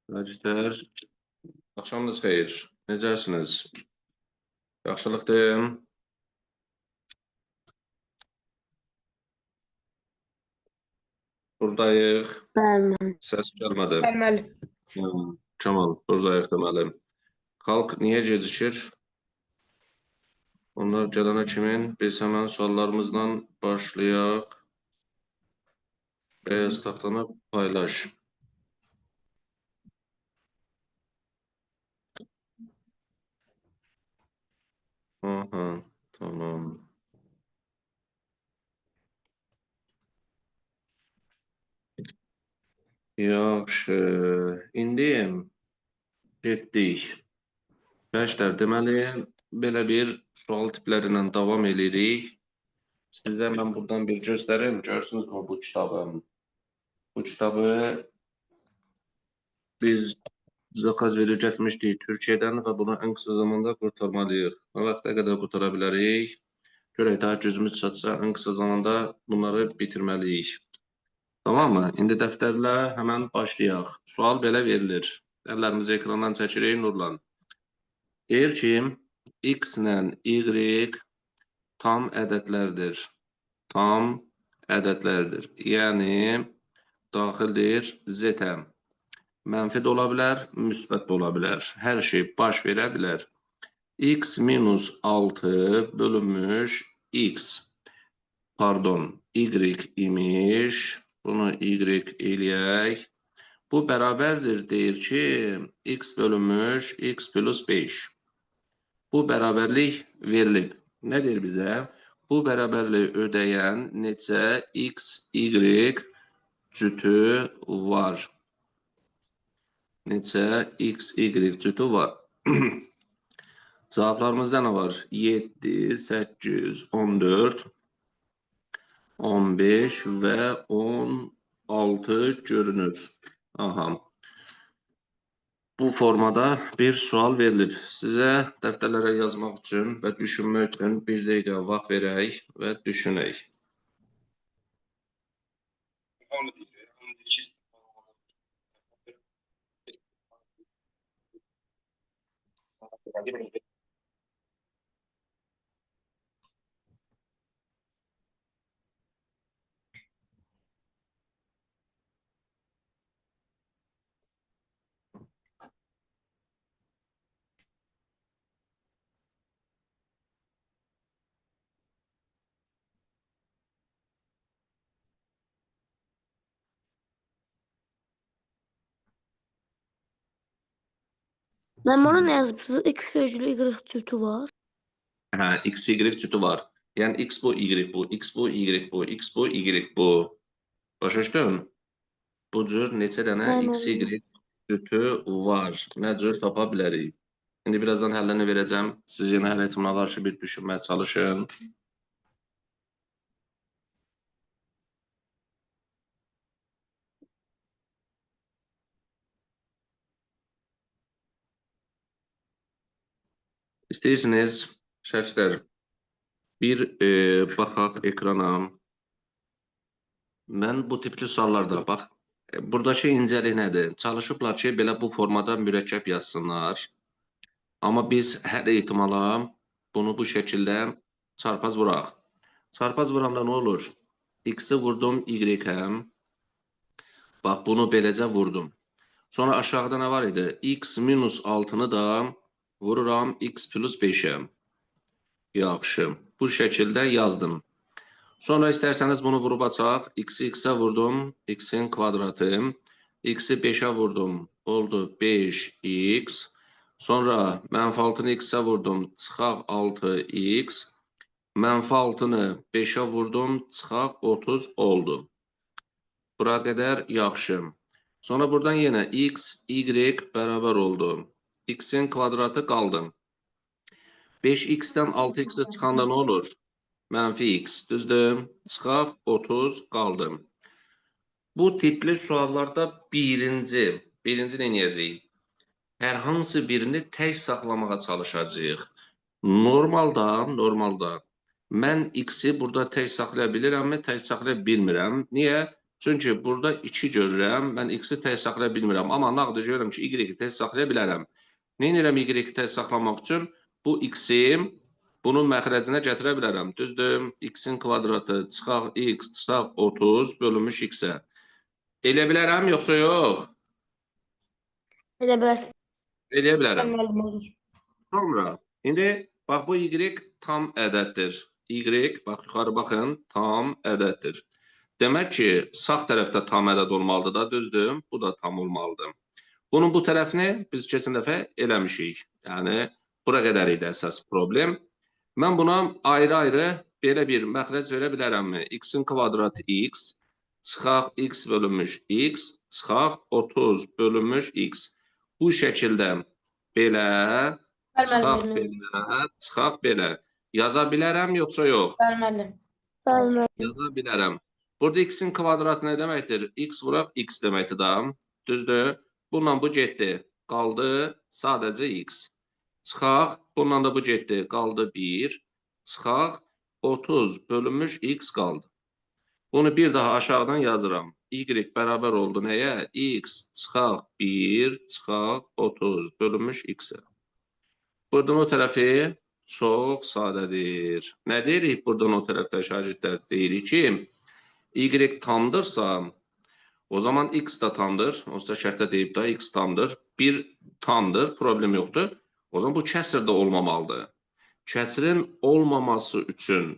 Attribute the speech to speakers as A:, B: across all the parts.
A: Şəkirdlər, axşamınız xeyir. Necəsiniz? Yaxşılıqdır. Buradayıq.
B: Bəli.
A: Səs gəlmədi.
C: Bəli, müəllim.
A: Kamal, buradayıq deməli. Xalq niyə gecikir? Onlar gələnə kimi biz həmən suallarımızla başlayaq. Beyaz taxtanı paylaş. Aha, tamam. Yaxşı, indi getdik. Gənclər, deməli, belə bir sual tipləri ilə davam edirik. Sizə mən buradan bir göstərim. Görürsünüzmü bu kitabı? Bu kitabı biz zakaz verib getmişdik Türkiyədən və bunu ən qısa zamanda qurtarmalıyıq. Nə vaxta qədər qurtara bilərik? Görək, daha gücümüz çatsa ən qısa zamanda bunları bitirməliyik. Tamam mı? İndi dəftərlə həmən başlayaq. Sual belə verilir. Əllərimizi ekrandan çəkirik Nurlan. Deyir ki, X ilə Y tam ədədlərdir. Tam ədədlərdir. Yəni, daxildir Z-ə. Mənfi də ola bilər, müsbət də ola bilər. Hər şey baş verə bilər. X minus 6 bölünmüş X, pardon, Y imiş. Bunu Y eləyək. Bu bərabərdir, deyir ki, X bölünmüş X plus 5. Bu bərabərlik verilib. Nə deyir bizə? Bu bərabərliyi ödəyən neçə X, Y cütü var? Neçə X, Y cütü var? Cavablarımızda nə var? 7, 8, 14, 15 və 16 görünür. Aha. Bu formada bir sual verilib. Sizə dəftərlərə yazmaq üçün və düşünmək üçün bir dəqiqə vaxt verək və düşünək.
B: Mənim ona nə yazıbsınız? X virgül Y cütü var.
A: Hə, X, Y cütü var. Yəni X bu, Y bu, X bu, Y bu, X bu, Y bu. Başa düşdün? Bu cür neçə dənə
B: Bəli,
A: X, Y cütü var? Nə cür tapa bilərik? İndi birazdan həllini verəcəm. Siz yenə həll etməyə qarşı bir düşünməyə çalışın. İstəyirsiniz, şərtlər, bir baxaq ekrana. Mən bu tipli suallarda, bax, buradakı incəlik nədir? Çalışıblar ki, belə bu formada mürəkkəb yazsınlar. Amma biz hər ehtimala bunu bu şəkildə çarpaz vuraq. Çarpaz vuranda nə olur? X-i vurdum Y-ə. Bax, bunu beləcə vurdum. Sonra aşağıda nə var idi? X minus 6-nı da vururam X plus 5-ə. Yaxşı. Bu şəkildə yazdım. Sonra istərsəniz bunu vurub açaq. X-i X-ə vurdum. X-in kvadratı. X-i 5-ə vurdum. Oldu 5x. Sonra mənfi 6-nı X-ə vurdum. Çıxaq 6x. Mənfi 6-nı 5-ə vurdum. Çıxaq 30 oldu. Bura qədər yaxşı. Sonra buradan yenə X, Y bərabər oldu. X-in kvadratı qaldı. 5x-dən 6x-ə çıxanda nə olur? Mənfi x, düzdür? Çıxaq 30 qaldı. Bu tipli suallarda birinci nə edəcəyik? Hər hansı birini tək saxlamağa çalışacağıq. Normalda mən x-i burada tək saxlaya bilirəmmi? Tək saxlaya bilmirəm. Niyə? Çünki burada 2 görürəm, mən x-i tək saxlaya bilmirəm. Amma nağdı görürəm ki, y-i tək saxlaya bilərəm. Nə edirəm y-i tək saxlamaq üçün? Bu x-i bunun məxrəcinə gətirə bilərəm. Düzdür? X-in kvadratı çıxaq x, çıxaq 30 bölünmüş x-ə. Eləyə bilərəm, yoxsa yox?
B: Elə bilərsən.
A: Eləyə bilərəm.
C: Müəllim olur.
A: Sonra, indi bax bu y tam ədəddir. Y, bax yuxarı baxın, tam ədəddir. Demək ki, sağ tərəfdə tam ədəd olmalıdır da, düzdür? Bu da tam olmalıdır. Bunun bu tərəfini biz keçən dəfə eləmişik. Yəni, bura qədər idi əsas problem. Mən buna ayrı-ayrı belə bir məxrəc verə bilərəmmi? X-in kvadratı x, çıxaq x bölünmüş x, çıxaq 30 bölünmüş x. Bu şəkildə belə,
C: Bəli
A: çıxaq
C: müəllim.
A: belə, çıxaq belə. Yaza bilərəm yoxsa yox?
C: Bəli müəllim.
B: Bəli müəllim.
A: Yaza bilərəm. Burada x-in kvadratı nə deməkdir? X vuraq x deməkdir da. Düzdür? Bununla bu getdi. Qaldı sadəcə x. Çıxaq. Bununla da bu getdi. Qaldı 1. Çıxaq. 30 bölünmüş x qaldı. Bunu bir daha aşağıdan yazıram. Y bərabər oldu nəyə? X çıxaq 1, çıxaq 30 bölünmüş x-ə. Buradan o tərəfi çox sadədir. Nə deyirik buradan o tərəfdə şagirdlər? Deyirik ki, Y tamdırsa, o zaman X da tamdır. Onsuz da şərtdə deyib da X tamdır. 1 tamdır, problem yoxdur. O zaman bu kəsir də olmamalıdır. Kəsirin olmaması üçün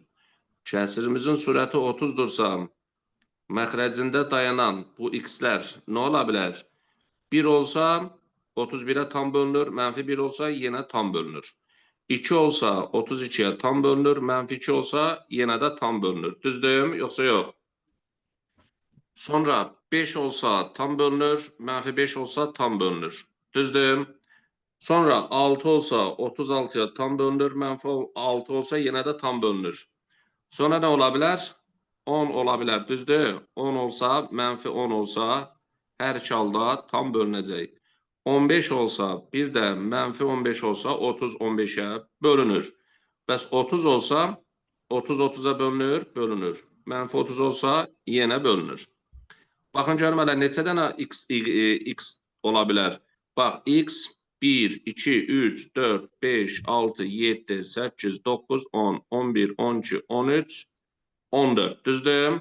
A: kəsirimizin sürəti 30-dursa, məxrəcində dayanan bu x-lər nə ola bilər? 1 olsa 31-ə tam bölünür, mənfi 1 olsa yenə tam bölünür. 2 olsa 32-yə tam bölünür, mənfi 2 olsa yenə də tam bölünür. Düzdür, yoxsa yox? Sonra 5 olsa tam bölünür, mənfi 5 olsa tam bölünür. Düzdür? Sonra 6 olsa 36-ya tam bölünür, mənfi 6 olsa yenə də tam bölünür. Sonra nə ola bilər? 10 ola bilər, düzdür? 10 olsa, mənfi 10 olsa, hər iki halda tam bölünəcək. 15 olsa, bir də mənfi 15 olsa, 30 15-ə bölünür. Bəs 30 olsa, 30 30-a bölünür, bölünür. Mənfi 30 olsa, yenə bölünür. Baxın görüm hələ neçə dənə x, x ola bilər? Bax, x 1, 2, 3, 4, 5, 6, 7, 8, 9, 10, 11, 12, 13, 14. Düzdür?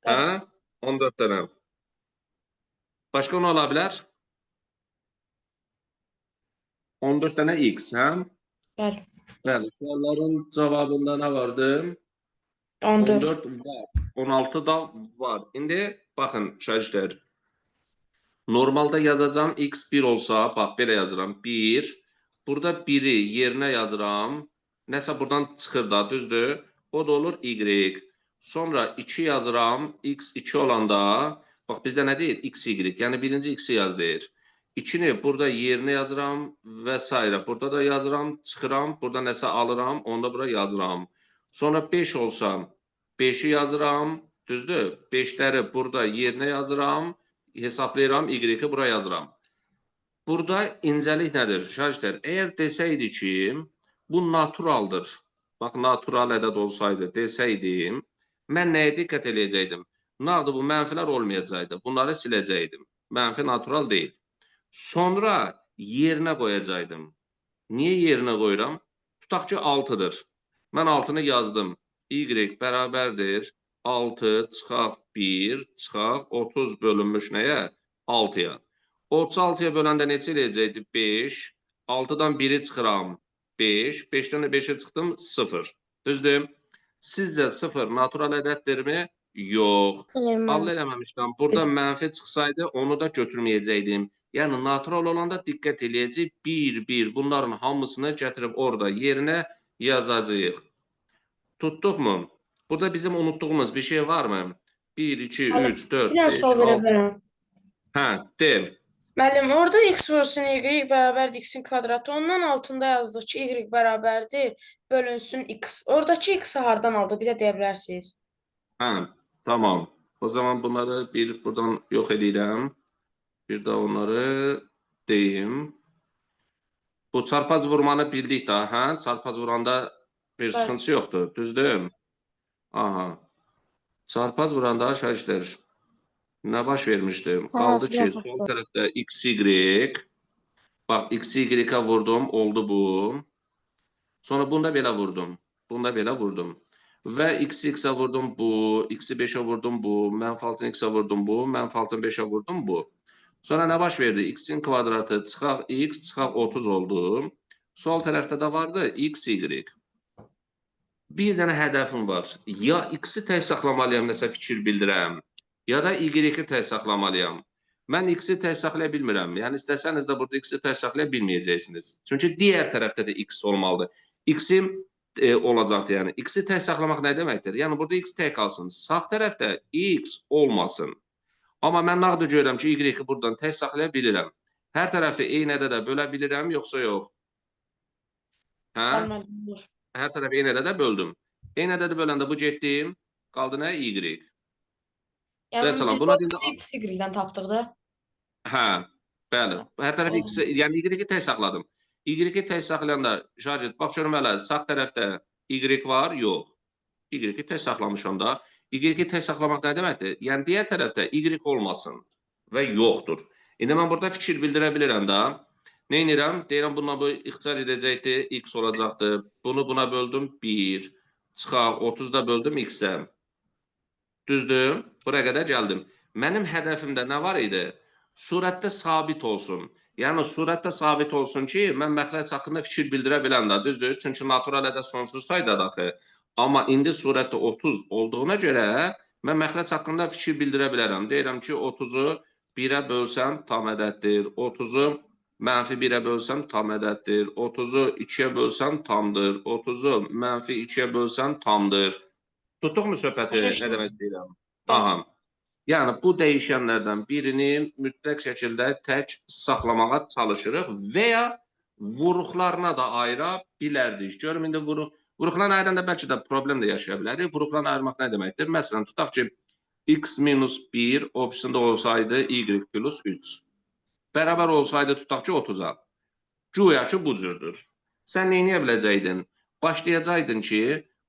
A: Hə? 14 dənə. Başqa nə ola bilər? 14 dənə x, hə?
C: Bəli.
A: Bəli, sualların cavabında nə vardı?
C: 14.
A: 14 var. 16 da var. İndi baxın şagirdlər. Normalda yazacağam x 1 olsa, bax belə yazıram 1. Burada 1-i yerinə yazıram. Nəsə buradan çıxır da, düzdür? O da olur y. Sonra 2 yazıram. X 2 olanda, bax bizdə nə deyir? X, y. Yəni birinci x-i yaz deyir. 2-ni burada yerinə yazıram və s. Burada da yazıram, çıxıram, burada nəsə alıram, onu da bura yazıram. Sonra 5 olsa 5-i yazıram, düzdür? 5-ləri burada yerinə yazıram, hesablayıram, y-i bura yazıram. Burada incəlik nədir? Şagirdlər, əgər desəydi ki, bu naturaldır. Bax, natural ədəd olsaydı, desəydim, mən nəyə diqqət eləyəcəkdim? Nağdı bu mənfilər olmayacaqdı. Bunları siləcəkdim. Mənfi natural deyil. Sonra yerinə qoyacaqdım. Niyə yerinə qoyuram? Tutaq ki, 6-dır. Mən 6-nı yazdım. Y bərabərdir 6 çıxaq 1 çıxaq 30 bölünmüş nəyə? 6-ya. 36-ya böləndə neçə eləyəcəkdi? 5. 6-dan 1-i çıxıram. 5. 5-dən də 5-i çıxdım 0. Düzdür? Sizcə 0 natural ədəddirmi? Yox.
B: Xeyr
A: Allah
B: müəllim.
A: eləməmişdən. Burada mənfi çıxsaydı onu da götürməyəcəkdim. Yəni natural olanda diqqət eləyəcəyik. 1, 1 bunların hamısını gətirib orada yerinə yazacağıq. Tutduqmu? Burada bizim unutduğumuz bir şey var mı? 1, 2,
C: Müəllim,
A: 3, 4,
C: Bir dənə
A: 5,
C: sual verə
A: 6.
C: bilərəm.
A: Hə, de.
C: Müəllim, orada x vursun y bərabərdir x-in kvadratı. Ondan altında yazdıq ki, y bərabərdir, bölünsün x. Oradakı x-i hardan aldı? Bir də deyə bilərsiniz.
A: Hə, tamam. O zaman bunları bir buradan yox eləyirəm. Bir də onları deyim. Bu çarpaz vurmanı bildik də, hə? Çarpaz vuranda bir
C: Bəli.
A: sıxıntısı yoxdur, düzdür? Aha. Çarpaz vuranda şagirdlər. Nə baş vermişdi? Qaldı ki,
B: Tərəfli
A: sol
B: əsaslı.
A: tərəfdə x, y. Bax, x, y-ə vurdum, oldu bu. Sonra bunu da belə vurdum. Bunu da belə vurdum. Və x, x-ə vurdum bu, x-i 5-ə vurdum bu, mənfi 6-nı x-ə vurdum bu, mənfi 6-nı 5-ə vurdum bu. Sonra nə baş verdi? X-in kvadratı çıxaq x, çıxaq 30 oldu. Sol tərəfdə də vardı x, y. Bir dənə hədəfim var. Ya x-i tək saxlamalıyam, nəsə fikir bildirəm, ya da y-i tək saxlamalıyam. Mən x-i tək saxlaya bilmirəm. Yəni istəsəniz də burada x-i tək saxlaya bilməyəcəksiniz. Çünki digər tərəfdə də x olmalıdır. X-im olacaqdır yəni. X-i tək saxlamaq nə deməkdir? Yəni burada x tək qalsın. Sağ tərəfdə x olmasın. Amma mən nağdı görürəm ki, y-i buradan tək saxlaya bilirəm. Hər tərəfi eyni ədədə bölə bilirəm, yoxsa yox? Hə?
C: Bəli müəllim, olur.
A: Hər tərəfi eyni ədədə böldüm. Eyni ədədə böləndə bu getdi. Qaldı nə? Y.
C: Yəni
A: Məsələn,
C: biz
A: buna
C: o
A: indi-
C: x, y-dən tapdıq da.
A: Hə, bəli. Hər tərəfi x, yəni y-i tək saxladım. Y-i tək saxlayanda, şagird, bax görüm hələ, sağ tərəfdə y var, yox. Y-i tək saxlamışam da. Y-i tək saxlamaq nə deməkdir? Yəni digər tərəfdə y olmasın və yoxdur. İndi mən burada fikir bildirə bilirəm də. Nə edirəm? Deyirəm bununla bu ixtisar edəcəkdir, x olacaqdır. Bunu buna böldüm 1. Çıxaq 30 da böldüm x-ə. Düzdür? Buraya qədər gəldim. Mənim hədəfimdə nə var idi? Surətdə sabit olsun. Yəni surətdə sabit olsun ki, mən məxrəc haqqında fikir bildirə biləm də, düzdür? Çünki natural ədəd sonsuz saydadır axı. Amma indi surətdə 30 olduğuna görə mən məxrəc haqqında fikir bildirə bilərəm. Deyirəm ki, 30-u 1-ə bölsəm tam ədəddir. 30-u mənfi 1-ə bölsəm tam ədəddir. 30-u 2-yə bölsəm tamdır. 30-u mənfi 2-yə bölsəm tamdır. Tutduqmu söhbəti? Nə demək istəyirəm? Aha. Yəni bu dəyişənlərdən birini mütləq şəkildə tək saxlamağa çalışırıq və ya vuruqlarına da ayıra bilərdik. Görüm indi vuruqlarını ayıranda bəlkə də problem də yaşaya bilərik. Vuruqlarını ayırmaq nə deməkdir? Məsələn, tutaq ki, x minus 1 opsiyonda olsaydı y plus 3. Bərabər olsaydı tutaq ki 30-a. Güya ki bu cürdür. Sən nə edə biləcəydin? Başlayacaqdın ki,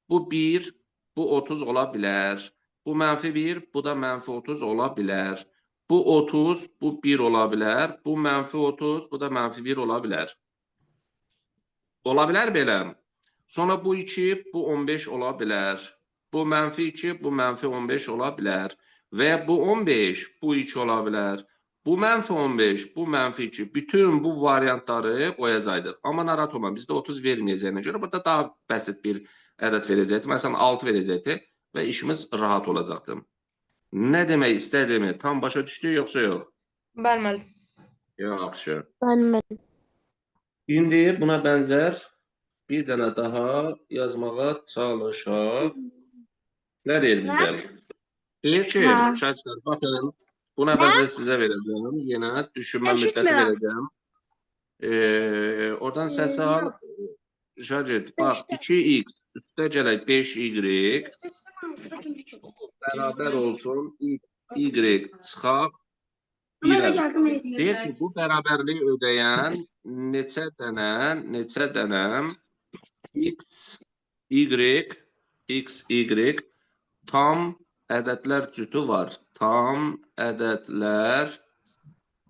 A: bu 1, bu 30 ola bilər. Bu mənfi 1, bu da mənfi 30 ola bilər. Bu 30, bu 1 ola bilər. Bu mənfi 30, bu da mənfi 1 ola bilər. Ola bilər belə. Sonra bu 2, bu 15 ola bilər. Bu mənfi 2, bu mənfi 15 ola bilər. Və bu 15, bu 2 ola bilər. Bu mənfi 15, bu mənfi 2. Bütün bu variantları qoyacaqdıq. Amma narahat olma, bizdə 30 verməyəcəyinə görə burada daha bəsit bir ədəd verəcəkdi. Məsələn, 6 verəcəkdi və işimiz rahat olacaqdı. Nə demək istədiyimi tam başa düşdü yoxsa yox?
C: Bəli müəllim.
A: Yaxşı.
B: Bəli müəllim.
A: İndi buna bənzər bir dənə daha yazmağa çalışaq. Nə deyir bizdə? Deyir ki, şəxslər, baxın, buna bənzər sizə verəcəm. Yenə düşünmə müddəti verəcəm. Oradan səs al. Şagird, bax, 2x üstə gələk 5y bərabər olsun x, y çıxaq 1-ə. Deyir ki, bu bərabərliyi ödəyən neçə dənə x, y, x, y tam ədədlər cütü var. Tam ədədlər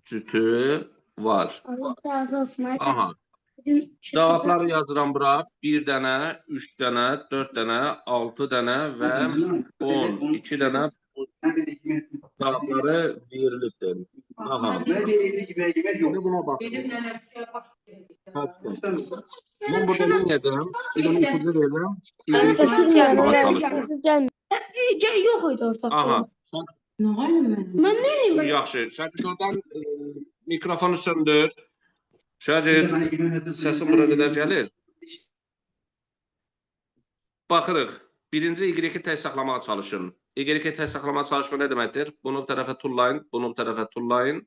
A: cütü var.
B: Allah razı olsun.
A: Aha. Cavabları yazıram bura. 1 dənə, 3 dənə, 4 dənə, 6 dənə və 12 dənə cavabları verilibdir. Aha. İndi buna baxın. Mən burada nə edəcəm? İndi ipucu verirəm.
C: Mən
B: Səsiz
A: Gəlmir.
B: gəlmir. Səsiz gəlmir. Yox idi ortaqda.
A: Aha.
B: Mən nə edeyim?
A: Yaxşı. Şagird, oradan mikrofonu söndür. Şagird, səsim bura qədər gəlir. Baxırıq. Birinci y-i tək saxlamağa çalışın. Y-i tək saxlamağa çalışma nə deməkdir? Bunu bu tərəfə tullayın, bunu bu tərəfə tullayın.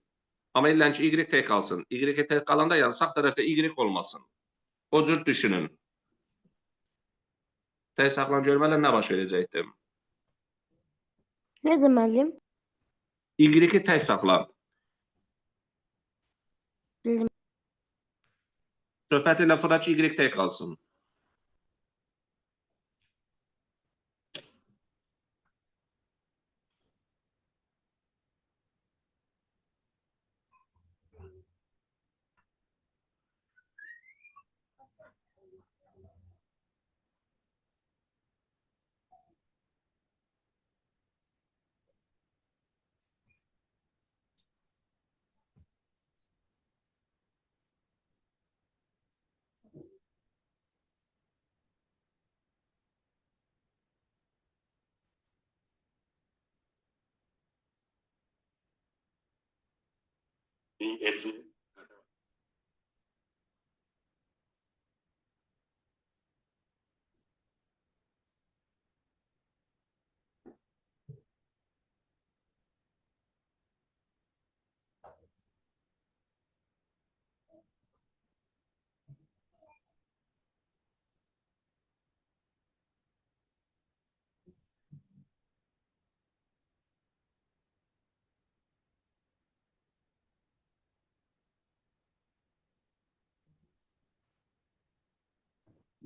A: Amma illən ki, y tək qalsın. Y tək qalanda, yəni sağ tərəfdə y olmasın. O cür düşünün. Tək saxlan görmələ nə baş verəcəkdir?
B: Necə müəllim?
A: Y-i tək saxla.
B: Bildim.
A: Söhbət elə fıra ki, y tək qalsın.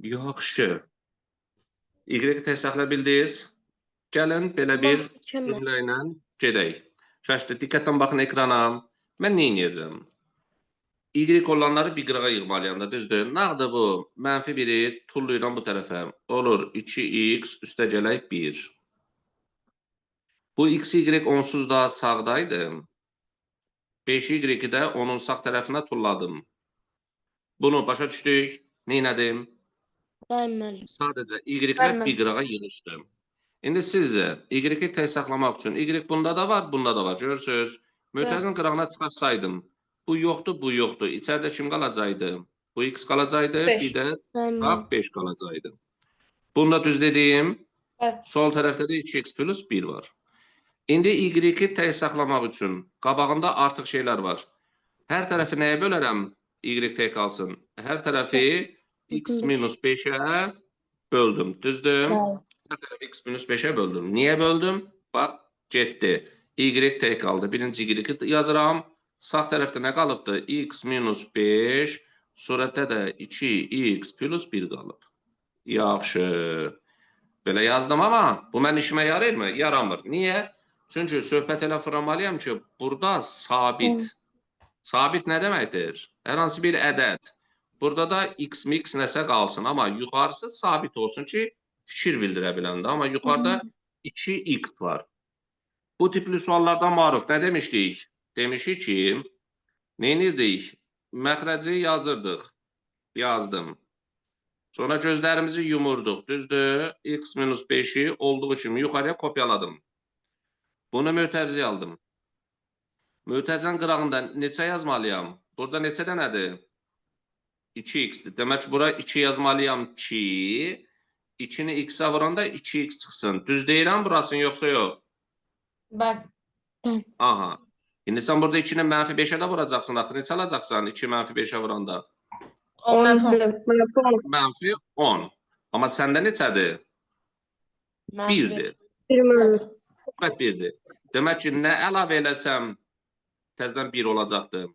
A: Yaxşı. Y tək saxla bildiniz. Gəlin belə bir cümlə ilə gedək. Şaşdı, diqqətlə baxın ekrana. Mən nə edəcəm? Y olanları bir qırağa yığmalıyam da, düzdür? Nədir bu? Mənfi 1-i tullayıram bu tərəfə. Olur 2x üstə gələk 1. Bu x, y onsuz da sağdaydı. 5y-i də onun sağ tərəfinə tulladım. Bunu başa düşdük. Nə elədim?
B: Bəli müəllim.
A: Sadəcə y-lə
C: Bəli,
A: bir qırağa yığışdım. İndi sizcə y-i tək saxlamaq üçün y bunda da var, bunda da var. Görürsünüz. Mötərizin qırağına çıxarsaydım, bu yoxdur, bu yoxdur. İçəridə kim qalacaqdı? Bu x qalacaqdı,
C: Beş.
A: bir də
B: Bəli
A: bax
B: müəllim.
A: 5 qalacaqdı. Bunu da düz dediyim,
C: Bəli.
A: sol tərəfdə də 2x plus 1 var. İndi y-i tək saxlamaq üçün qabağında artıq şeylər var. Hər tərəfi nəyə bölərəm? Y tək qalsın. Hər tərəfi x minus 5-ə böldüm. Düzdür?
B: Bəli.
A: Hər tərəfi x minus 5-ə böldüm. Niyə böldüm? Bax, getdi. Y tək qaldı. Birinci y-i yazıram. Sağ tərəfdə nə qalıbdı? X minus 5, surətdə də 2x plus 1 qalıb. Yaxşı. Belə yazdım amma bu mənim işimə yarayırmı? Yaramır. Niyə? Çünki söhbət elə fırlamalıyam ki, burada sabit. Sabit nə deməkdir? Hər hansı bir ədəd. Burada da x, mix nəsə qalsın, amma yuxarısı sabit olsun ki, fikir bildirə biləndə. Amma yuxarıda 2x var. Bu tipli suallardan maruf nə demişdik? Demişik ki, nə edirdik? Məxrəci yazırdıq. Yazdım. Sonra gözlərimizi yumurduq. Düzdür? X minus 5-i olduğu kimi yuxarıya kopyaladım. Bunu mötərizəyə aldım. Mötərizənin qırağında neçə yazmalıyam? Burada neçə dənədir? 2x-dir. Demək ki, bura 2 yazmalıyam ki, 2-ni x-ə vuranda 2x çıxsın. Düz deyirəm burasını, yoxsa yox?
C: Bəli.
A: Aha. İndi sən burada 2-ni mənfi 5-ə də vuracaqsın. Axı neçə alacaqsan 2 mənfi 5-ə vuranda?
C: 10 mənfi 10.
A: Mənfi 10. Amma səndə neçədir?
C: Mənfi
A: 1-dir. Müsbət 1-dir. Demək ki, nə əlavə eləsəm təzədən 1 olacaqdı?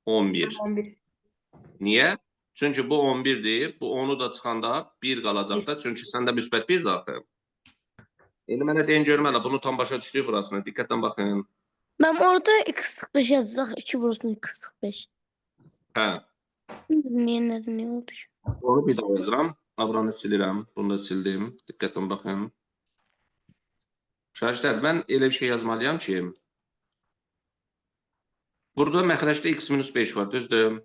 A: 11.
C: 11.
A: Niyə? Çünki bu 11-dir. Bu 10-u da çıxanda 1 qalacaq da. Çünki səndə müsbət 1-dir axı. İndi mənə deyin görüm hələ, bunu tam başa düşdük burasını. Diqqətlə baxın.
B: Mən orada x45 yazacaq, 2 vursun x45.
A: Hə.
B: Niyə, nə, nə oldu ki?
A: Onu bir daha yazıram. Buranı silirəm. Bunu da sildim. Diqqətlə baxın. Şaşlar, mən elə bir şey yazmalıyam ki, burada məxrəcdə x minus 5 var, düzdür?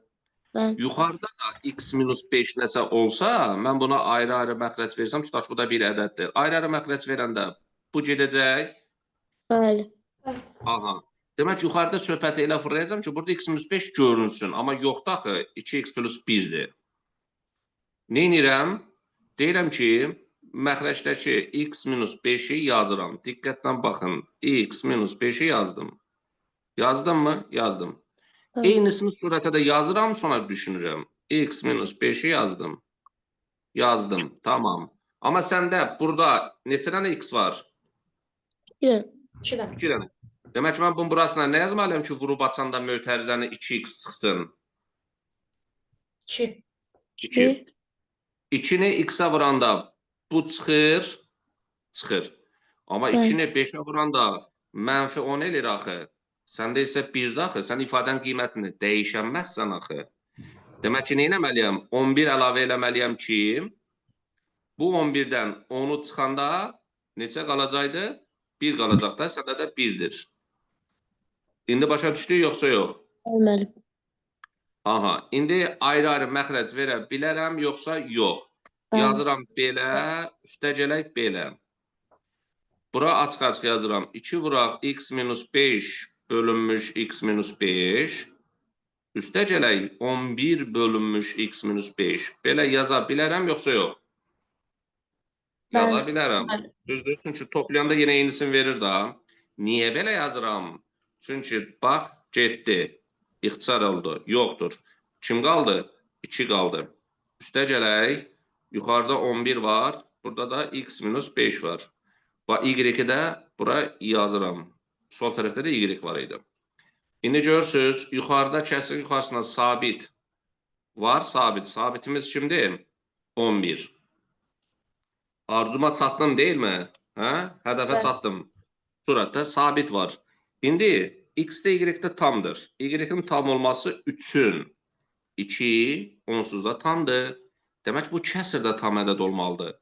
B: Bəli.
A: Yuxarıda da x minus 5 nəsə olsa, mən buna ayrı-ayrı məxrəc versəm, tutaq ki, bu da bir ədəddir. Ayrı-ayrı məxrəc verəndə bu gedəcək.
B: Bəli.
A: Aha. Demək ki, yuxarıda söhbəti elə fırlayacağam ki, burada x minus 5 görünsün. Amma yoxdur axı, 2x plus 1-dir. Nə edirəm? Deyirəm ki, məxrəcdəki x minus 5-i yazıram. Diqqətlə baxın. X minus 5-i yazdım. Yazdım mı? Yazdım.
B: Bəli.
A: Eynisini surətə də yazıram, sonra düşünürəm. X minus 5-i yazdım. Yazdım. Tamam. Amma səndə burada neçə dənə x var?
B: 2 dənə.
C: 2 dənə.
A: 2 dənə. Demək ki, mən bunun burasına nə yazmalıyam ki, vurub açanda mötərizəni 2x çıxsın?
C: 2.
A: 2. 2-ni x-ə vuranda bu çıxır, çıxır. Amma
B: Bəli.
A: 2-ni 5-ə vuranda mənfi 10 eləyir axı. Səndə isə 1-dir axı. Sən ifadənin qiymətini dəyişənməzsən axı. Demək ki, nə etməliyəm? 11 əlavə eləməliyəm ki, bu 11-dən 10-u çıxanda neçə qalacaqdı? 1 qalacaq da, səndə də 1-dir. İndi başa düşdük yoxsa yox?
B: Bəli müəllim.
A: Aha, indi ayrı-ayrı məxrəc verə bilərəm yoxsa yox?
B: Bəli.
A: Yazıram belə, üstə gələk belə. Bura açıq-açıq yazıram. 2 vuraq x minus 5 bölünmüş x minus 5 üstə gələk 11 bölünmüş x minus 5. Belə yaza bilərəm yoxsa yox? Yaza
B: Bəli.
A: bilərəm.
C: Bəli.
A: Düzdür? Çünki toplayanda yenə eynisini verir da. Niyə belə yazıram? Çünki bax, getdi. İxtisar oldu. Yoxdur. Kim qaldı? 2 qaldı. Üstə gələk. Yuxarıda 11 var. Burada da x minus 5 var. Və y-i də bura yazıram. Sol tərəfdə də y var idi. İndi görürsünüz, yuxarıda kəsin yuxarısında sabit var, sabit. Sabitimiz kimdir? 11. Arzuma çatdım deyil mi? Hə? Hədəfə
C: Bəli.
A: çatdım. Surətdə sabit var. İndi x də y də tamdır. Y-in tam olması üçün 2 onsuz da tamdır. Demək bu kəsir də tam ədəd olmalıdır.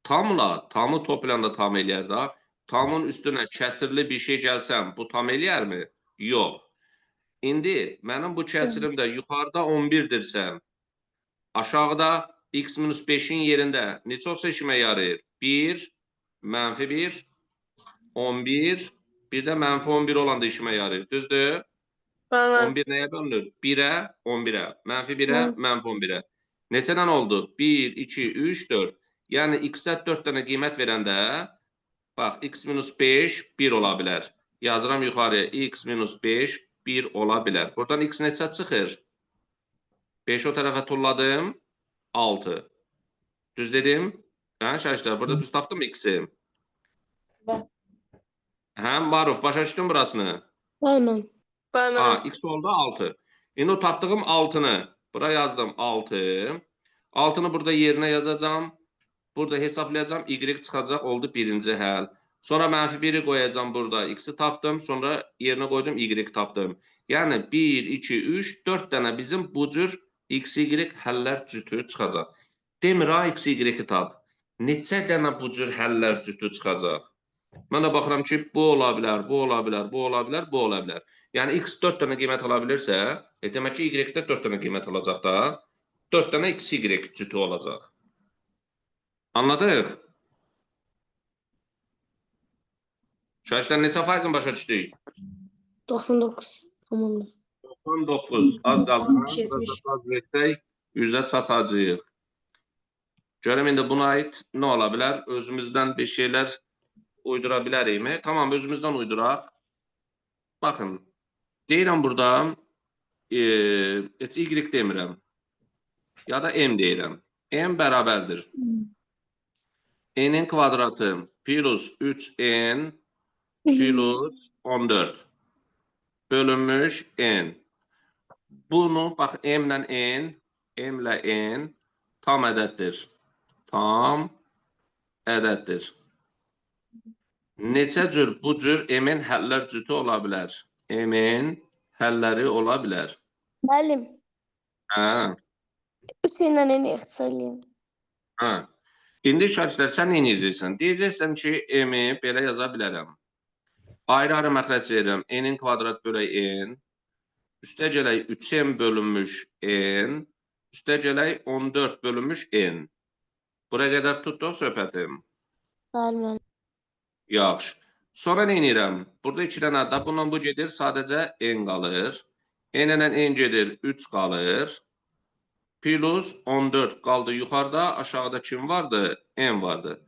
A: Tamla tamı toplayanda tam eləyər da. Tamın üstünə kəsirli bir şey gəlsəm, bu tam eləyərmi? Yox. İndi mənim bu kəsirim də yuxarıda 11-dirsə, aşağıda x minus 5-in yerində neçə olsa işimə yarayır? 1, mənfi 1, 11, bir də mənfi 11 olan da işimə yarayır. Düzdür?
C: Bəli.
A: 11 nəyə bölünür? 1-ə, 11-ə. Mənfi 1-ə,
B: Bəli.
A: mənfi 11-ə. Neçədən oldu? 1, 2, 3, 4. Yəni x-ə 4 dənə qiymət verəndə, bax, x minus 5, 1 ola bilər. Yazıram yuxarıya, x minus 5, 1 ola bilər. Buradan x neçə çıxır? 5 o tərəfə tulladım, 6. Düz dedim? Hə, şaşlar, burada düz tapdım x-i.
C: Bəli.
A: Hə, Maruf, başa düşdün burasını?
B: Bəli müəllim.
C: Bəli
A: Ha,
C: müəllim.
A: x oldu 6. İndi o tapdığım 6-nı bura yazdım 6. 6-nı burada yerinə yazacağam. Burada hesablayacağam. Y çıxacaq oldu birinci həll. Sonra mənfi 1-i qoyacağam burada. X-i tapdım. Sonra yerinə qoydum Y tapdım. Yəni 1, 2, 3, 4 dənə bizim bu cür X, Y həllər cütü çıxacaq. Demir ha X, Y-i tap. Neçə dənə bu cür həllər cütü çıxacaq? Mən də baxıram ki, bu ola bilər, bu ola bilər, bu ola bilər, bu ola bilər. Yəni x 4 dənə qiymət ala bilirsə, demək ki, y də 4 dənə qiymət alacaq da. 4 dənə x, y cütü olacaq. Anladıq? Şaşlar neçə faizini başa düşdük?
B: 99. Tamamdır.
A: 99. Az qaldı.
C: 70.
A: Az versək, 100-ə çatacağıq. Görüm indi buna aid nə ola bilər? Özümüzdən bir şeylər uydura bilərikmi? Tamam, özümüzdən uyduraq. Baxın, deyirəm burada, heç Y demirəm. Ya da M deyirəm. M bərabərdir. N-in kvadratı plus 3N plus 14 bölünmüş N. Bunu, bax, M ilə N, M ilə N tam ədəddir. Tam ədəddir. Neçə cür bu cür M-in həllər cütü ola bilər? M-in həlləri ola bilər.
B: Müəllim,
A: Hə,
B: 3 ilə n ixtisar eləyim.
A: hə. İndi şagirdlər, sən nə edəcəksən? Deyəcəksən ki, M-i belə yaza bilərəm. Ayrı-ayrı məxrəc verirəm. N-in kvadrat bölək N. Üstə gələk 3M bölünmüş N. Üstə gələk 14 bölünmüş N. Buraya qədər tutduq söhbətim.
B: Bəli müəllim.
A: Yaxşı. Sonra nə edirəm? Burada 2 dənə də bununla bu gedir, sadəcə N qalır. N ilə N gedir, 3 qalır. Plus 14 qaldı yuxarıda, aşağıda kim vardı? N vardı.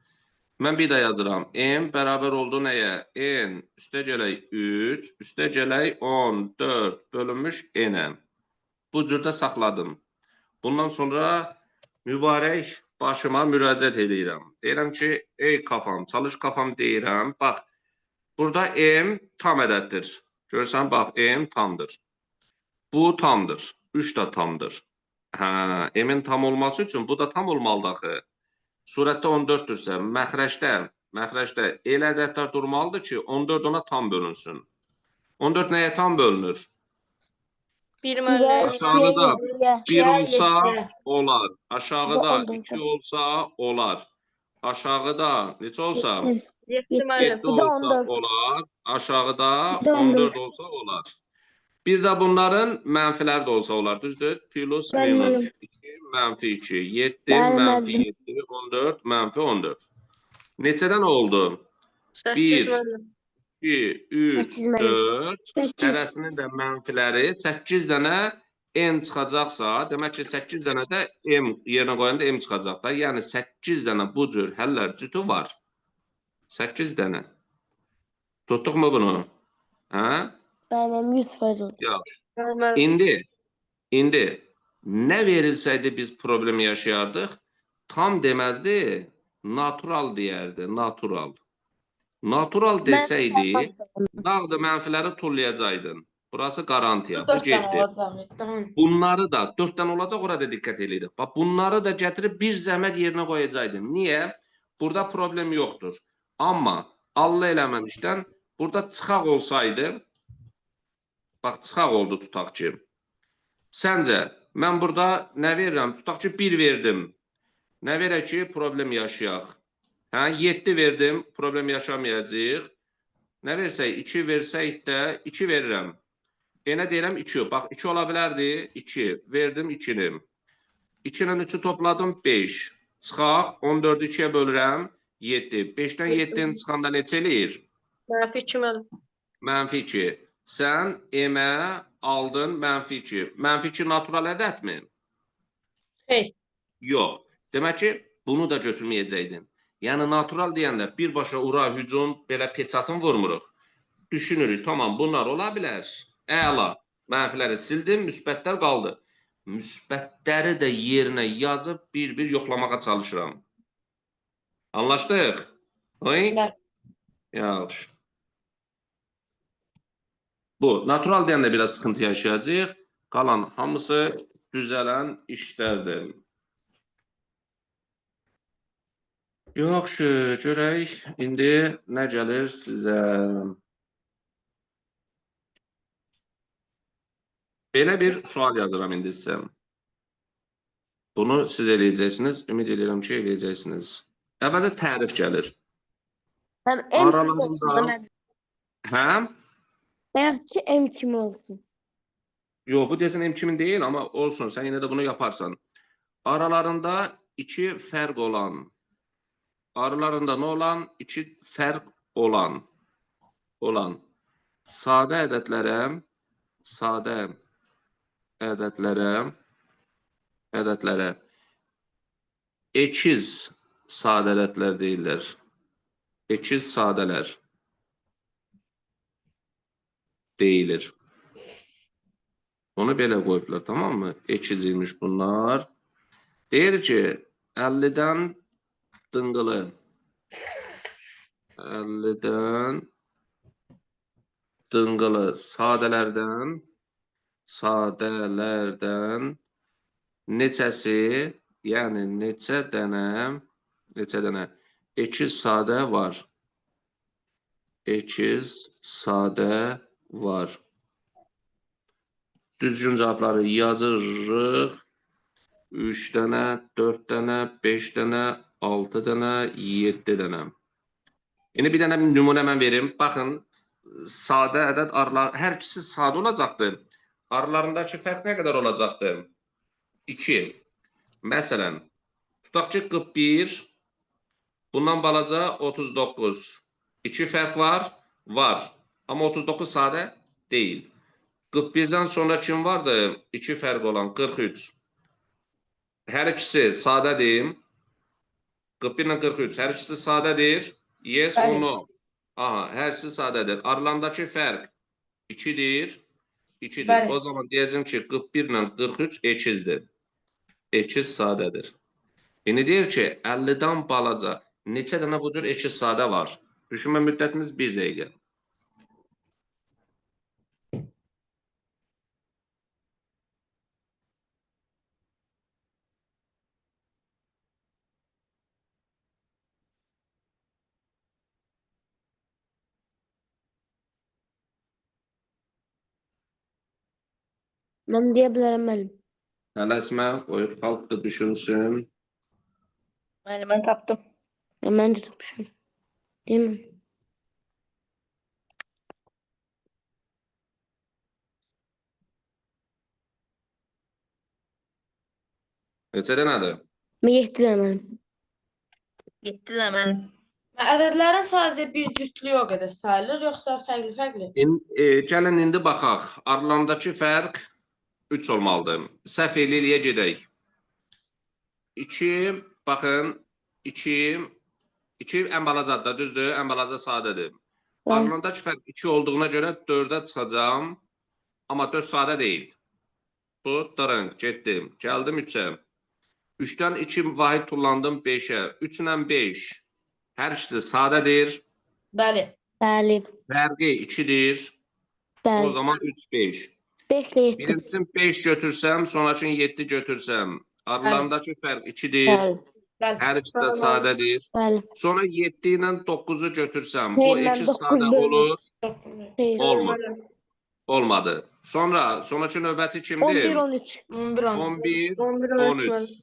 A: Mən bir də yazıram. M bərabər oldu nəyə? N üstə gələk 3, üstə gələk 14 bölünmüş N-ə. Bu cürdə saxladım. Bundan sonra mübarək başıma müraciət eləyirəm. Deyirəm ki, ey kafam, çalış kafam deyirəm. Bax, burada M tam ədəddir. Görürsən, bax, M tamdır. Bu tamdır. 3 də tamdır. Hə, M-in tam olması üçün bu da tam olmalıdır axı. Surətdə 14-dürsə, məxrəcdə elə ədədlər durmalıdır ki, 14 ona tam bölünsün. 14 nəyə tam bölünür?
C: 1
B: 1-ə,
C: müəllim.
A: Aşağıda
B: 2-yə, 7-yə.
A: 1 olsa
C: 7-yə.
A: olar. Aşağıda
B: Bu
A: 2 olsa olar. Aşağıda neçə olsa?
C: 7 müəllim.
A: 7
B: Bu da
A: olsa
B: 14.
A: olar. Aşağıda
B: Bu da
A: 14 olsa olar. Bir də bunların mənfilər də olsa olar, düzdür? Plus,
B: Bəli,
A: minus
B: müəllim.
A: 2, mənfi 2, 7,
B: Bəli,
A: mənfi
B: müəllim.
A: 7, 14, mənfi 14. Neçədən oldu?
C: 8
A: Bir.
C: müəllim.
A: 2, 3,
B: Səkkiz müəllim.
A: 4.
B: 8.
A: Hərəsinin də mənfiləri 8 dənə n çıxacaqsa, demək ki, 8 dənə də m yerinə qoyanda m çıxacaq da. Yəni 8 dənə bu cür həllər cütü var. 8 dənə. Tutduq mu bunu? Hə?
B: Bəli, 100% oldu.
A: Yaxşı.
D: Bəli.
A: İndi nə verilsəydi biz problem yaşayardıq? Tam deməzdi, natural deyərdi, natural. Natural desəydi, nağdı mənfiləri tullayacaqdın. Burası qarantiya, bu
C: 4 dənə
A: getdi.
C: olacaq. Tamam.
A: Bunları da 4 dənə olacaq, orada diqqət eləyirik. Bax, bunları da gətirib bir zəhmət yerinə qoyacaqdın. Niyə? Burada problem yoxdur. Amma Allah eləməmişdən burada çıxaq olsaydı, bax, çıxaq oldu tutaq ki. Səncə, mən burada nə verirəm? Tutaq ki, 1 verdim. Nə verək ki, problem yaşayaq? Hə, 7 verdim, problem yaşamayacağıq. Nə versək, 2 versək də 2 verirəm. Yenə deyirəm 2. Bax, 2 ola bilərdi. 2. Verdim 2-ni. 2 ilə 3-ü topladım 5. Çıxaq, 14-ü 2-yə bölürəm 7. 5-dən 7-ni çıxanda neçə eləyir?
D: Mənfi 2 müəllim.
A: Mənfi 2. Sən M-ə aldın mənfi 2. Mənfi 2 natural ədədmi?
C: Xeyr.
A: Yox. Demək ki, bunu da götürməyəcəkdin. Yəni natural deyəndə birbaşa ura, hücum, belə peçatın vurmuruq. Düşünürük, tamam, bunlar ola bilər. Əla. Mənfiləri sildim, müsbətlər qaldı. Müsbətləri də yerinə yazıb bir-bir yoxlamağa çalışıram. Anlaşdıq? Oy?
C: Bəli.
A: Yaxşı. Bu, natural deyəndə biraz sıxıntı yaşayacağıq. Qalan hamısı düzələn işlərdir. Yaxşı, görək indi nə gəlir sizə. Belə bir sual yazıram indi sizə. Bunu siz eləyəcəksiniz. Ümid edirəm ki, eləyəcəksiniz. Əvvəlcə tərif gəlir.
B: Həm M kimi olsun da
A: Aralarında-
B: mən.
A: Hə?
B: Bayaq ki M kimi olsun.
A: Yox, bu deyəsən M kimin deyil, amma olsun, sən yenə də bunu yaparsan. Aralarında iki fərq olan, aralarında nə olan? İki fərq olan, sadə ədədlərə, sadə ədədlərə ekiz sadə ədədlər deyirlər. Ekiz sadələr deyilir. Onu belə qoyublar, tamam mı? Ekiz imiş bunlar. Deyir ki, 50-dən dınqılı. 50-dən dınqılı sadələrdən neçəsi, yəni neçə dənə ekiz sadə var? Ekiz sadə var. Düzgün cavabları yazırıq. 3 dənə, 4 dənə, 5 dənə, 6 dənə, 7 dənə. İndi bir dənə nümunə mən verim. Baxın, sadə ədəd aralar, hər ikisi sadə olacaqdır. Aralarındakı fərq nə qədər olacaqdır? 2. Məsələn, tutaq ki, 41, bundan balaca 39. 2 fərq var? Var. Amma 39 sadə deyil. 41-dən sonra kim vardı? 2 fərq olan 43. Hər ikisi sadədir. 41 ilə 43. Hər ikisi sadədir. Yes or
C: Bəli.
A: no? Aha, hər ikisi sadədir. Aralarındakı fərq 2-dir. 2-dir.
C: Bəli.
A: O zaman deyəcəm ki, 41 ilə 43 ekizdir. Ekiz sadədir. İndi deyir ki, 50-dən balaca neçə dənə bu cür ekiz sadə var? Düşünmə müddətimiz 1 dəqiqə.
B: Mən deyə bilərəm müəllim.
A: Tələsmə, qoyub xalq da düşünsün.
D: Müəllim, mən tapdım.
B: Mən də tapmışam. Değil mi?
A: Neçə dənədir?
B: Mən 7 dənə müəllim.
D: 7 dənə müəllim.
C: Ədədlərin sadəcə bir cütlüyü o qədər sayılır, yoxsa fərqli-fərqli?
A: Gəlin indi baxaq. Aralarındakı fərq 3 olmalıdır. Səhv eləyə gedək. 2, baxın, 2, 2 ən balacadır da, düzdür? Ən balaca sadədir.
B: Bəli.
A: Aralarındakı fərq 2 olduğuna görə 4-ə çıxacağam. Amma 4 sadə deyil. Bu, dırınq, getdim. Gəldim 3-ə. 3-dən 2 vahid tullandım 5-ə. 3 ilə 5. Hər ikisi sadədir.
C: Bəli.
B: Bəli.
A: Fərqi 2-dir. O
B: Bəli.
A: zaman 3, 5.
B: 5 ilə 7.
A: Birincisini 5 götürsəm, sonrakını 7 götürsəm, aralarındakı fərq 2-dir.
B: Bəli.
C: Bəli.
A: Hər ikisi də
D: Bəli.
A: sadədir.
B: Bəli.
A: Sonra 7 ilə 9-u götürsəm, bu
B: Xeyr, mən
A: iki
B: 9
A: sadə
B: bölünür.
A: olur.
B: Xeyr.
A: Olmur. Olmadı. Sonra sonrakı növbəti kimdir?
B: 11 13.
C: 11 13.
A: 11,
D: 11,
A: 13.
D: 13 müəllim.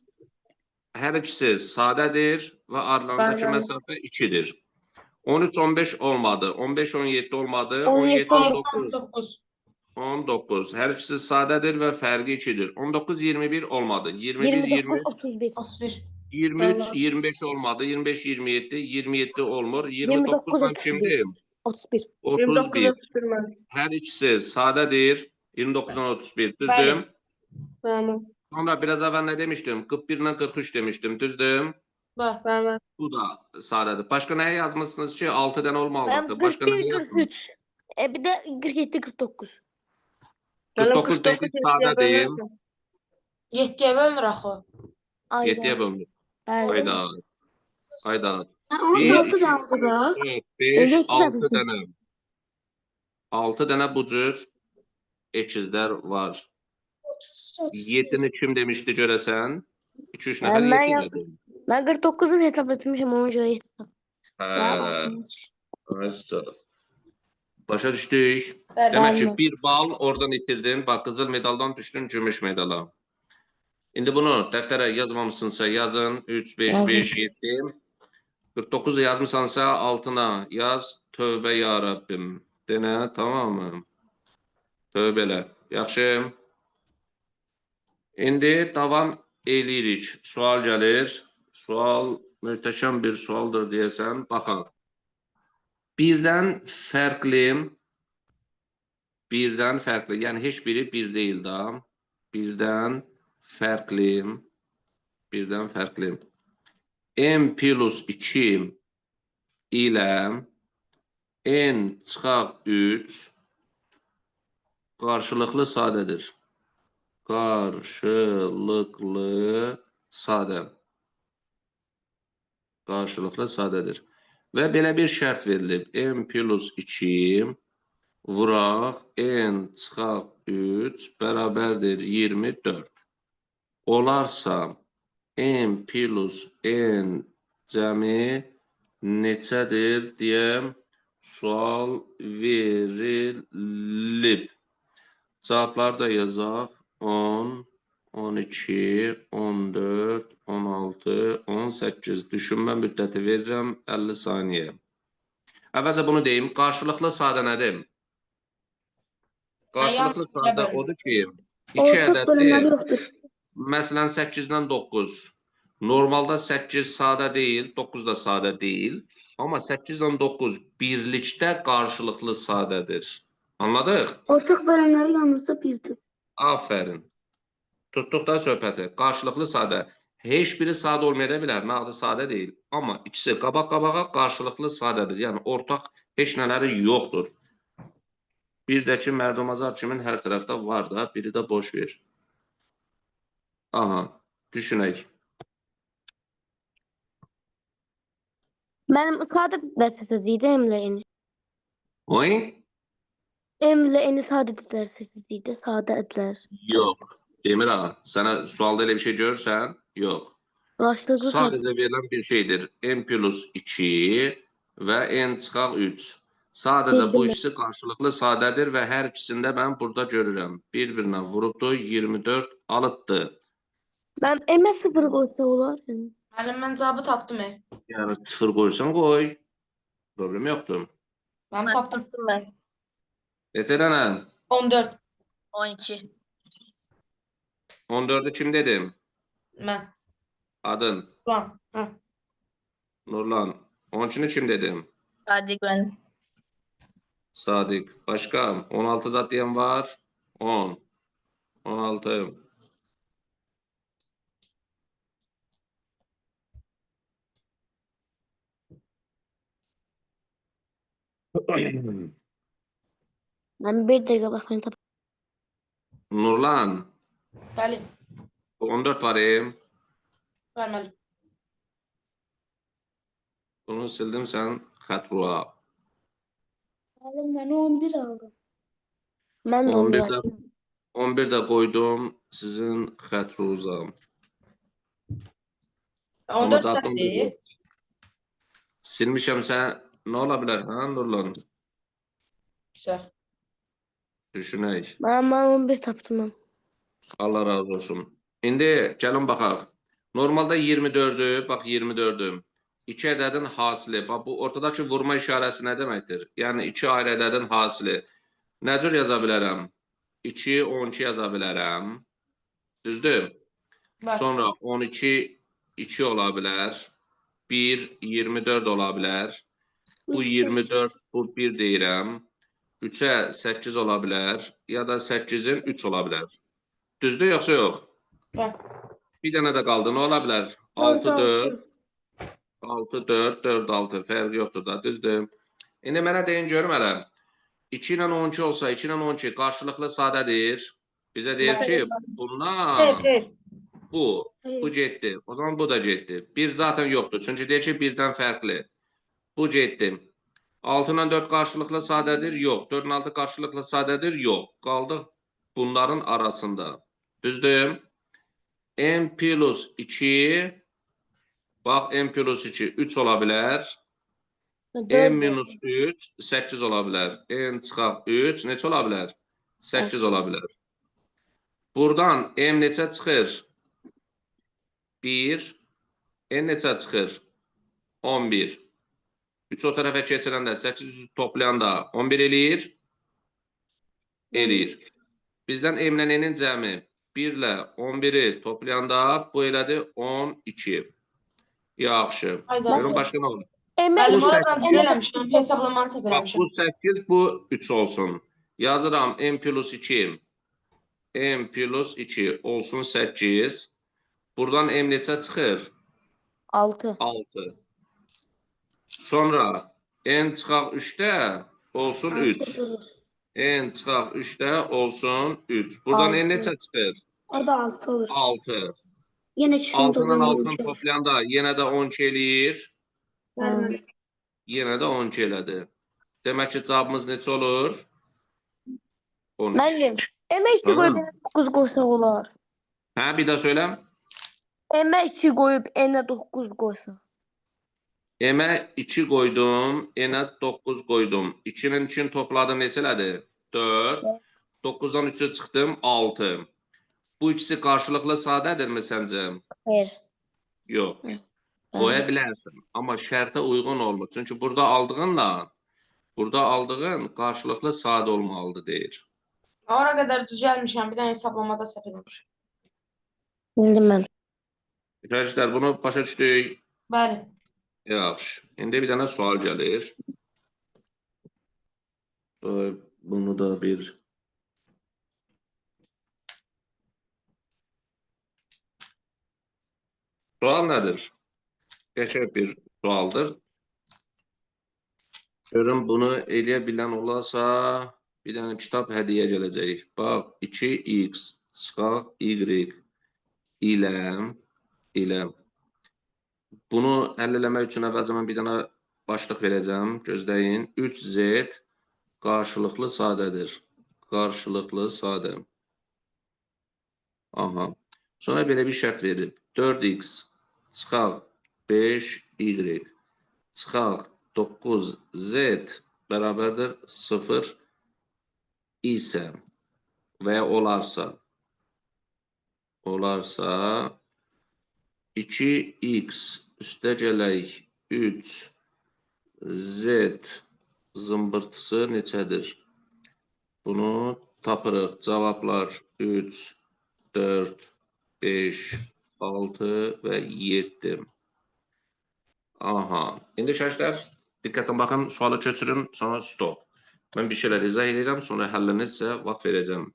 A: Hər ikisi sadədir və aralarındakı
D: Bəli.
A: məsafə 2-dir. 13, 15 olmadı. 15, 17 olmadı.
B: 17,
A: 17, 19.
C: 19.
A: 19. Hər ikisi sadədir və fərqi 2-dir. 19, 21 olmadı. 21,
B: 29
A: 20,
B: 31.
C: 31.
A: 23,
D: Bəli.
A: 25 olmadı. 25, 27, 27 olmur.
B: 29,
A: 29-dan
B: 31.
A: kimdir?
B: 31.
D: 29,
A: 31.
D: 31 müəllim.
A: Hər ikisi sadədir. 29-dan 31,
C: Bəli.
A: düzdür?
D: Bəli.
A: Sonra biraz əvvəl nə demişdim? 41 ilə 43 demişdim, düzdür?
C: Bəli.
D: Bəli.
A: Bu da sadədir. Başqa nəyə yazmısınız ki, 6 dənə
B: Mən
A: olmalıdır? Başqa
B: 41
A: nəyə yazmısınız?
B: 43. Bir də 47 49.
D: Müəllim
A: 49
D: 49
A: dedik,
D: 7-yə
A: sadədir.
D: bölünür.
C: 7-yə bölünür axı.
B: Ayda.
A: 7-yə bölünür.
B: Bəli.
A: Hayda. Hayda.
B: 16
A: 1,
B: da oldu da.
A: 4, 5,
B: Yeddi
A: 6
B: dənə.
A: dənə. 6 dənə bu cür ekizlər var. 7-ni kim demişdi görəsən? 2-3 nəfər
B: Mən
A: 7
B: ya-
A: dedi.
B: Mən 49-u hesab etmişəm ona görə.
A: Hə, aysa. Başa düşdük.
C: Bəli.
A: Demək ki,
B: Bəli.
A: 1 bal oradan itirdin. Bax, qızıl medaldan düşdün gümüş medala. İndi bunu dəftərə yazmamışsınsa yazın. 3, 5,
B: Yazın.
A: 5, 7. 49 yazmısansa altına yaz. Tövbə ya Rəbbim. Denə, tamam mı? Tövbə elə. Yaxşı. İndi davam eləyirik. Sual gəlir. Sual möhtəşəm bir sualdır deyəsən. Baxaq. Birdən fərqli, birdən fərqli, yəni heç biri bir deyil da. Birdən fərqli, birdən fərqli. M plus 2 ilə N çıxaq 3 qarşılıqlı sadədir. Qarşılıqlı sadə. Qarşılıqlı sadədir. Və belə bir şərt verilib. M plus 2 vuraq N çıxaq 3 bərabərdir 24. Olarsa M plus N cəmi neçədir deyə sual verilib. Cavabları da yazaq. 10, 12, 14, 16, 18. Düşünmə müddəti verirəm 50 saniyə. Əvvəlcə bunu deyim. Qarşılıqlı sadə nədir? Qarşılıqlı sadə
C: bölünür.
A: odur ki, iki
B: Ortaq bölünmələri
A: ədədli,
B: yoxdur.
A: məsələn 8-dən 9. Normalda 8 sadə deyil, 9 da sadə deyil. Amma 8-dən 9 birlikdə qarşılıqlı sadədir. Anladıq?
B: Ortaq bölənləri yalnızca birdir.
A: Aferin. Tutduq da söhbəti. Qarşılıqlı sadə. Heç biri sadə olmaya da bilər. Nağdı sadə deyil. Amma ikisi qabaq-qabağa qarşılıqlı sadədir. Yəni ortaq heç nələri yoxdur. Bir də ki, mərdumazar kimin hər tərəfdə var da, biri də boş ver. Aha, düşünək.
B: Mənim sadə dərsə sözü idi M ilə N.
A: Oy?
B: M ilə N sadə dərsə sözü idi, sadə ədlər.
A: Yox. Demir ağa, sənə sualda elə bir şey görürsən? Yox.
B: Qarşılıqlı sadə.
A: Sadəcə verilən bir şeydir. N plus 2 və N çıxaq 3. Sadəcə bu
B: Bir-birinə.
A: ikisi qarşılıqlı sadədir və hər ikisində mən burada görürəm. Bir-birinə vurubdur, 24 alıbdır.
B: Mən M-ə 0 qoysa olar. Yəni.
C: Müəllim, mən cavabı tapdım.
A: Yəni 0 qoysan qoy. Problem yoxdur.
C: Mən
D: Mən
C: tapdım.
D: tapdım mən.
A: Neçə dənə?
C: 14.
D: 12.
A: 14-ü kim dedim?
C: Mən.
A: Adın
C: Lan. Hə.
A: Nurlan. 12-ni kim dedim?
D: Sadiq müəllim.
A: Sadiq. Başqa 16 zat deyən var? 10. 16.
B: Mən bir dəqiqə baxmayın tap.
A: Nurlan,
C: Bəli,
A: 14 var. E.
C: var müəllim.
A: Bunu sildim sən xətrua.
E: Müəllim, mən 11 aldım.
B: Mən də
A: 11
B: 11
A: də 11 də qoydum sizin xətruza. Amma
C: 14
A: zaten
C: səhvdir.
A: Silmişəm sən nə ola bilər hə Nurlan?
C: Səhv.
A: Düşünək.
B: Mən 11 tapdım. Mən.
A: Allah razı olsun. İndi gəlin baxaq. Normalda 24-ü, bax 24-ü. İki ədədin hasili. Bax bu ortadakı vurma işarəsi nə deməkdir? Yəni iki ayrı ədədin hasili. Nə cür yaza bilərəm? 2, 12 yaza bilərəm. Düzdür?
C: Var.
A: Sonra 12, 2 ola bilər. 1, 24 ola bilər. Bu
E: 3,
A: 24, bu 1 deyirəm. 3-ə 8 ola bilər, ya da 8-in 3 ola bilər. Düzdür yoxsa yox?
C: Var.
A: Bir dənə də qaldı. Nə ola bilər? 6, 4, 6, 4, 4, 6. Fərqi yoxdur da, düzdür? İndi mənə deyin görüm hələ. 2 ilə 12 olsa, 2 ilə 12 qarşılıqlı sadədir. Bizə deyir ki, bundan
C: Xeyr, xeyr.
A: bu getdi. O zaman bu da getdi. 1 zaten yoxdur. Çünki deyir ki, 1-dən fərqli. Bu getdi. 6 ilə 4 qarşılıqlı sadədir? Yox. 4 ilə 6 qarşılıqlı sadədir? Yox. Qaldıq bunların arasında. Düzdür? M plus 2 bax M plus 2 3 ola bilər. M
B: 4
A: minus 3 8 ola bilər. N çıxaq 3 neçə ola bilər? 8 ola bilər. Buradan M neçə çıxır? 1. N neçə çıxır? 11. 3 o tərəfə keçirəndə 8 toplayanda 11 eləyir. Eləyir. Bizdən M ilə N-in cəmi 1 ilə 11-i toplayanda bu elədi 12. Yaxşı.
C: Ayda.
A: Görün başqa nə olur?
B: M
C: Müəllim,
A: Bu
C: oradan
A: səkkiz-
C: düz eləmişəm. Hesablamanı səhv
A: Bax,
C: eləmişəm.
A: bu 8, bu 3 olsun. Yazıram M plus 2. M plus 2 olsun 8. Buradan M neçə çıxır?
B: 6.
A: 6. Sonra N çıxaq 3-də olsun 3. N çıxaq 3-də olsun 3. Buradan N
B: Altı.
A: neçə çıxır?
E: O da 6 olur.
A: 6.
E: Yenə ikisini
A: 6 ilə
E: toplayanda
A: 6-nı
E: 12 olur.
A: toplayanda yenə də 12 eləyir.
E: Bəli, müəllim.
A: Yenə də 12 elədi. Demək ki, cavabımız neçə olur? 13.
B: Müəllim, M 2 qoyub
A: Tamam.
B: N 9 qoysaq olar.
A: Hə, bir daha söylə.
B: M 2 qoyub N 9 qoysaq.
A: M-ə 2 qoydum, N-ə 9 qoydum. 2-nin 2-ni topladım, neçə elədi? 4. 9-dan 3-ü çıxdım, 6. Bu ikisi qarşılıqlı sadədirmi səncə?
B: Xeyr.
A: Yox. Qoya bilərsən, amma şərtə uyğun olmur. Çünki burada aldığınla burada aldığın qarşılıqlı sadə olmalıdır deyir.
C: Ora qədər düz gəlmişəm. Bir dənə hesablamada səhv eləmişəm.
B: Bildim mən.
A: Gənclər, bunu başa düşdük.
C: Bəli.
A: Yaxşı. İndi bir dənə sual gəlir. Bunu da bir sual nədir? Qəşəng bir sualdır. Görün bunu eləyə bilən olarsa bir dənə kitab hədiyyə gələcək. Bax 2x çıxaq y ilə bunu həll eləmək üçün əvvəlcə mən bir dənə başlıq verəcəm. Gözləyin. 3z qarşılıqlı sadədir. Qarşılıqlı sadə. Aha. Sonra belə bir şərt verib. 4x çıxaq 5y çıxaq 9z bərabərdir 0 isə və ya olarsa 2x üstə gələk 3z zımbırtısı neçədir? Bunu tapırıq. Cavablar 3, 4, 5, 6 və 7. Aha. İndi şərtlər, diqqətlə baxın, sualı köçürüm, sonra stop. Mən bir şeylər izah edirəm, sonra həllini sizə vaxt verəcəm.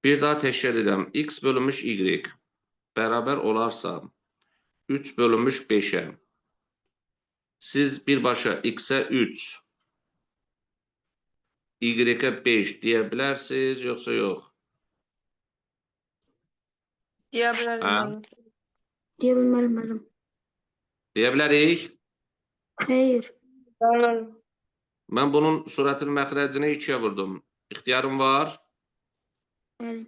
A: Bir daha təkrar edirəm. X bölünmüş Y bərabər olarsa 3 bölünmüş 5-ə. Siz birbaşa X-ə 3, Y-ə 5 deyə bilərsiniz, yoxsa yox?
D: Deyə bilərik
A: Hə?
D: müəllim.
E: Deyə bilmərəm müəllim.
A: Deyə bilərik.
E: Xeyr.
D: Bəli müəllim.
A: Mən bunun surətin məxrəcini 2-yə vurdum. İxtiyarım var.
E: Bəli.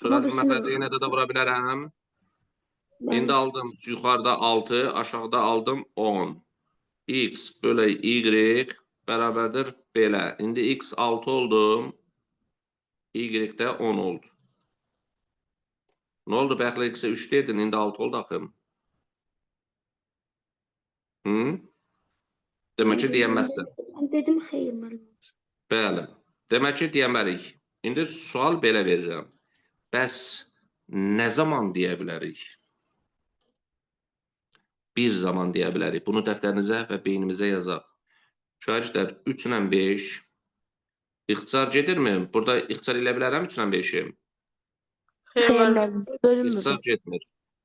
E: Amma
A: Surətin
E: birisini
A: məxrəcini yenə də vura bilərəm.
E: Bəli.
A: İndi aldım yuxarıda 6, aşağıda aldım 10. X bölək Y bərabərdir belə. İndi X 6 oldu. Y də 10 oldu. Nə oldu? Bayaqlar X-ə 3 dedin, indi 6 oldu axı. Hı? Demək ki, deyəməzsən.
E: Mən dedim xeyr müəllim.
A: Bəli. Demək ki, deyəmərik. İndi sual belə verirəm. Bəs nə zaman deyə bilərik? Bir zaman deyə bilərik. Bunu dəftərinizə və beynimizə yazaq. Şagirdlər, 3 ilə 5 ixtisar gedirmi? Burada ixtisar elə bilərəm 3 ilə 5-i.
D: Xeyr
B: Xeyr
D: müəllim.
B: müəllim. Bölünmür.
A: İxtisar getmir.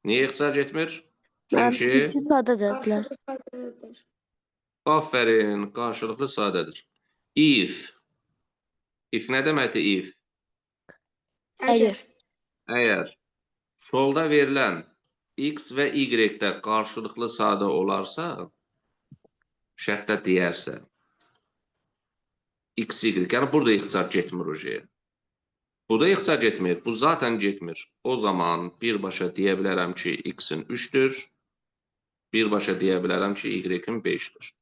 A: Niyə ixtisar getmir?
B: Müəllim,
A: Çünki
B: çünki sadədirlər.
E: Qarşılıqlı sadədir.
A: aferin, qarşılıqlı sadədir. If. If nə deməkdir if?
B: Əgər.
A: Əgər solda verilən X və Y-də qarşılıqlı sadə olarsa, şərtdə deyərsə, X, Y, yəni burada ixtisar getmir uje. Burada ixtisar getmir, bu zaten getmir. O zaman birbaşa deyə bilərəm ki, X-in 3-dür, birbaşa deyə bilərəm ki, Y-in 5-dir.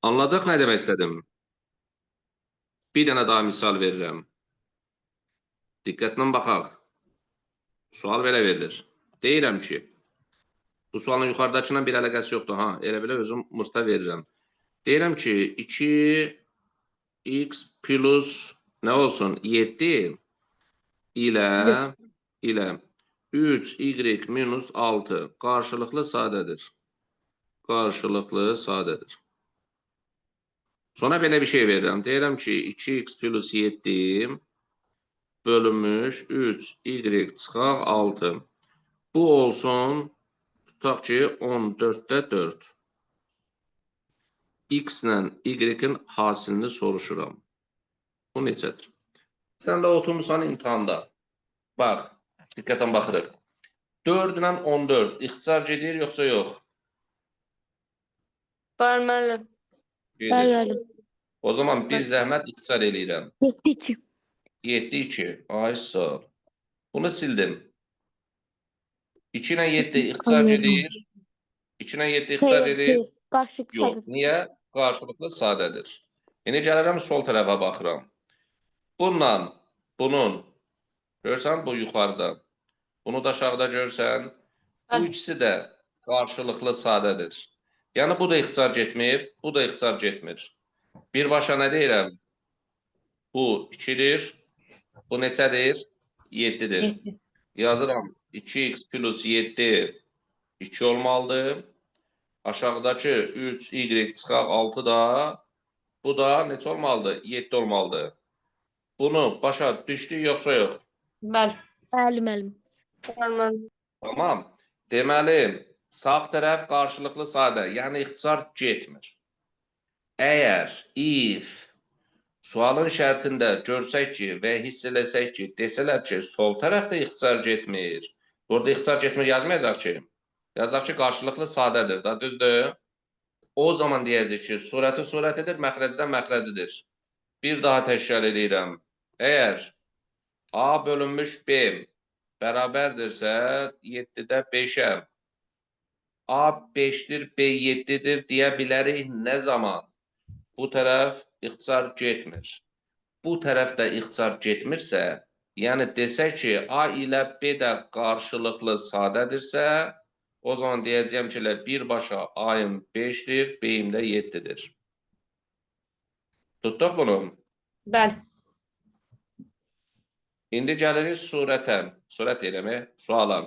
A: Anladıq nə demək istədim? Bir dənə daha misal verirəm. Diqqətlə baxaq. Sual belə verilir. Deyirəm ki, bu sualın yuxarıdakından bir əlaqəsi yoxdur, ha. Elə belə özüm mırta verirəm. Deyirəm ki, 2x plus nə olsun? 7 ilə 3y minus 6 qarşılıqlı sadədir. Qarşılıqlı sadədir. Sonra belə bir şey verirəm. Deyirəm ki, 2x plus 7 bölünmüş 3y çıxaq 6. Bu olsun, tutaq ki, 14-də 4. X ilə Y-in hasilini soruşuram. Bu neçədir? Sən də oturmuşsan imtahanda. Bax, diqqətlə baxırıq. 4 ilə 14 ixtisar gedir yoxsa yox?
D: Bəli müəllim.
A: Gedir.
B: Bəli müəllim.
A: O zaman bir zəhmət ixtisar eləyirəm.
B: 7 2.
A: 7 2. Ay sağ ol. Bunu sildim. 2 ilə 7 ixtisar
B: Anladım.
A: gedir. 2 ilə 7 ixtisar
B: Xeyr,
A: gedir.
B: xeyr. Qarşılıqlı
A: Yox.
B: sadədir.
A: Niyə? Qarşılıqlı sadədir. İndi gəlirəm sol tərəfə baxıram. Bununla bunun görürsən bu yuxarıda. Bunu da aşağıda görürsən. Bu
C: Bəli.
A: ikisi də qarşılıqlı sadədir. Yəni bu da ixtisar getmir, bu da ixtisar getmir. Birbaşa nə deyirəm? Bu 2-dir. Bu neçədir? 7-dir.
C: 7.
A: Yazıram 2x plus 7 2 olmalıdır. Aşağıdakı 3y çıxaq 6 da bu da neçə olmalıdır? 7 olmalıdır. Bunu başa düşdük yoxsa yox?
C: Bəli.
B: Bəli müəllim.
D: Bəli müəllim.
A: Tamam. Deməli, sağ tərəf qarşılıqlı sadə, yəni ixtisar getmir. Əgər if sualın şərtində görsək ki və hiss eləsək ki, desələr ki, sol tərəfdə ixtisar getmir. Burada ixtisar getmir yazmayacaq ki. Yazacaq ki, qarşılıqlı sadədir da, düzdür? O zaman deyəcək ki, surəti surətidir, məxrəcdən məxrəcidir. Bir daha təkrar eləyirəm. Əgər A bölünmüş B bərabərdirsə 7-də 5-ə. A 5-dir, B 7-dir deyə bilərik nə zaman? Bu tərəf ixtisar getmir. Bu tərəf də ixtisar getmirsə, yəni desək ki, A ilə B də qarşılıqlı sadədirsə, o zaman deyəcəyəm ki, elə birbaşa A-ım 5-dir, B-im də 7-dir. Tutduq bunu.
C: Bəli.
A: İndi gəlirik surətə. Surət deyirəm, suala.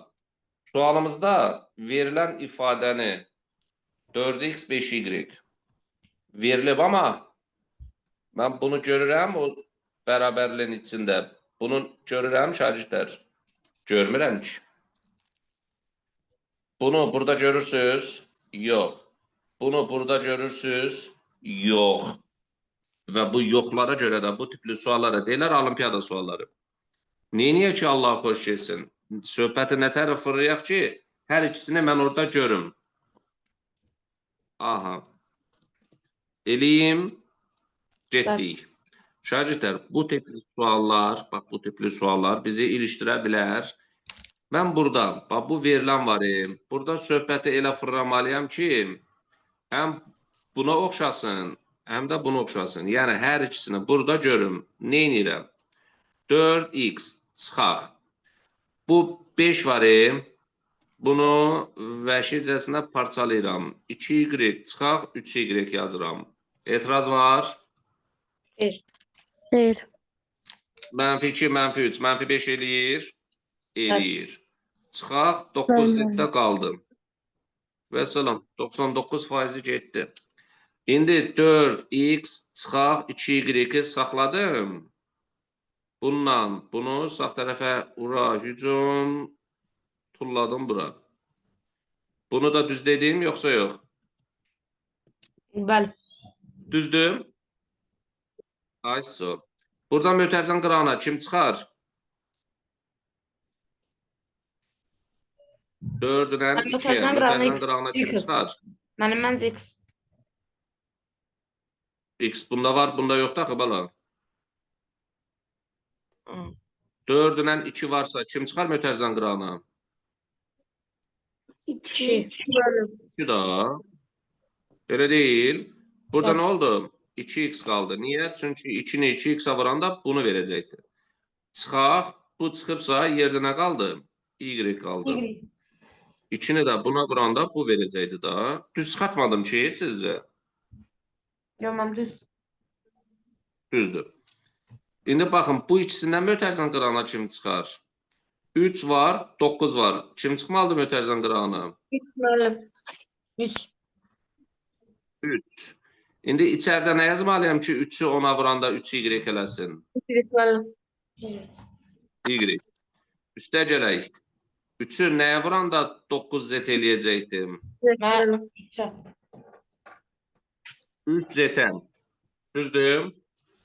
A: Sualımızda verilən ifadəni 4x 5y verilib, amma mən bunu görürəm o bərabərliyin içində. Bunu görürəm şagirdlər. Görmürəm ki. Bunu burada görürsünüz? Yox. Bunu burada görürsünüz? Yox. Və bu yoxlara görə də bu tipli suallara deyirlər olimpiyada sualları. Neyniyək ki, Allah xoş etsin? Söhbəti nə tərəf fırlayaq ki, hər ikisini mən orada görüm. Aha. Eləyim, getdik. Şagirdlər, bu tipli suallar, bax bu tipli suallar bizi ilişdirə bilər. Mən burada, bax bu verilən var, burada söhbəti elə fırlamalıyam ki, həm buna oxşasın, həm də buna oxşasın. Yəni hər ikisini burada görüm. Neynirəm? 4x çıxaq. Bu 5 var, bunu vəhşicəsinə parçalayıram. 2y çıxaq, 3y yazıram. Etiraz var?
C: Xeyr.
B: Xeyr.
A: Mənfi 2, mənfi 3, mənfi 5 eləyir. Eləyir. Çıxaq, 9
B: Bəli.
A: z-də qaldı. Vəssalam, 99%-i getdi. İndi 4x çıxaq, 2y-i saxladım. Bununla bunu sağ tərəfə ura, hücum, tulladım bura. Bunu da düz dedim, yoxsa yox?
C: Bəli.
A: Düzdür? Ay, so. Buradan mötərizən qırağına kim çıxar? 4 ilə 2.
C: Mötərizən qırağına
A: Mötərizən qırağına kim
C: X.
A: çıxar?
C: Mənim məncə x.
A: X bunda var, bunda yoxdur axı bala.
C: Hı.
A: 4 ilə 2 varsa kim çıxar mötərizən qırağına?
E: 2.
C: 2.
D: Bəli.
A: 2 da. Elə deyil. Burada
C: Bəli.
A: nə oldu? 2x qaldı. Niyə? Çünki 2-ni 2x-a vuranda bunu verəcəkdi. Çıxaq. Bu çıxıbsa yerdə nə qaldı? Y qaldı.
C: Y.
A: 2-ni də buna vuranda bu verəcəkdi da. Düz çıxartmadım ki sizcə.
C: Yox, mənim düz.
A: Düzdür. İndi baxın, bu ikisindən mötərizən qırağına kim çıxar? 3 var, 9 var. Kim çıxmalıdır mötərizən qırağına?
D: 3 müəllim.
C: 3.
A: 3. İndi içəridə nə yazmalıyam ki, 3-ü 10-a vuranda 3y eləsin?
D: 3 müəllim.
A: Y. Üstə gələk. 3-ü nəyə vuranda 9z eləyəcəkdim?
D: 3 müəllim.
C: 3.
A: 3z-ə. Düzdür?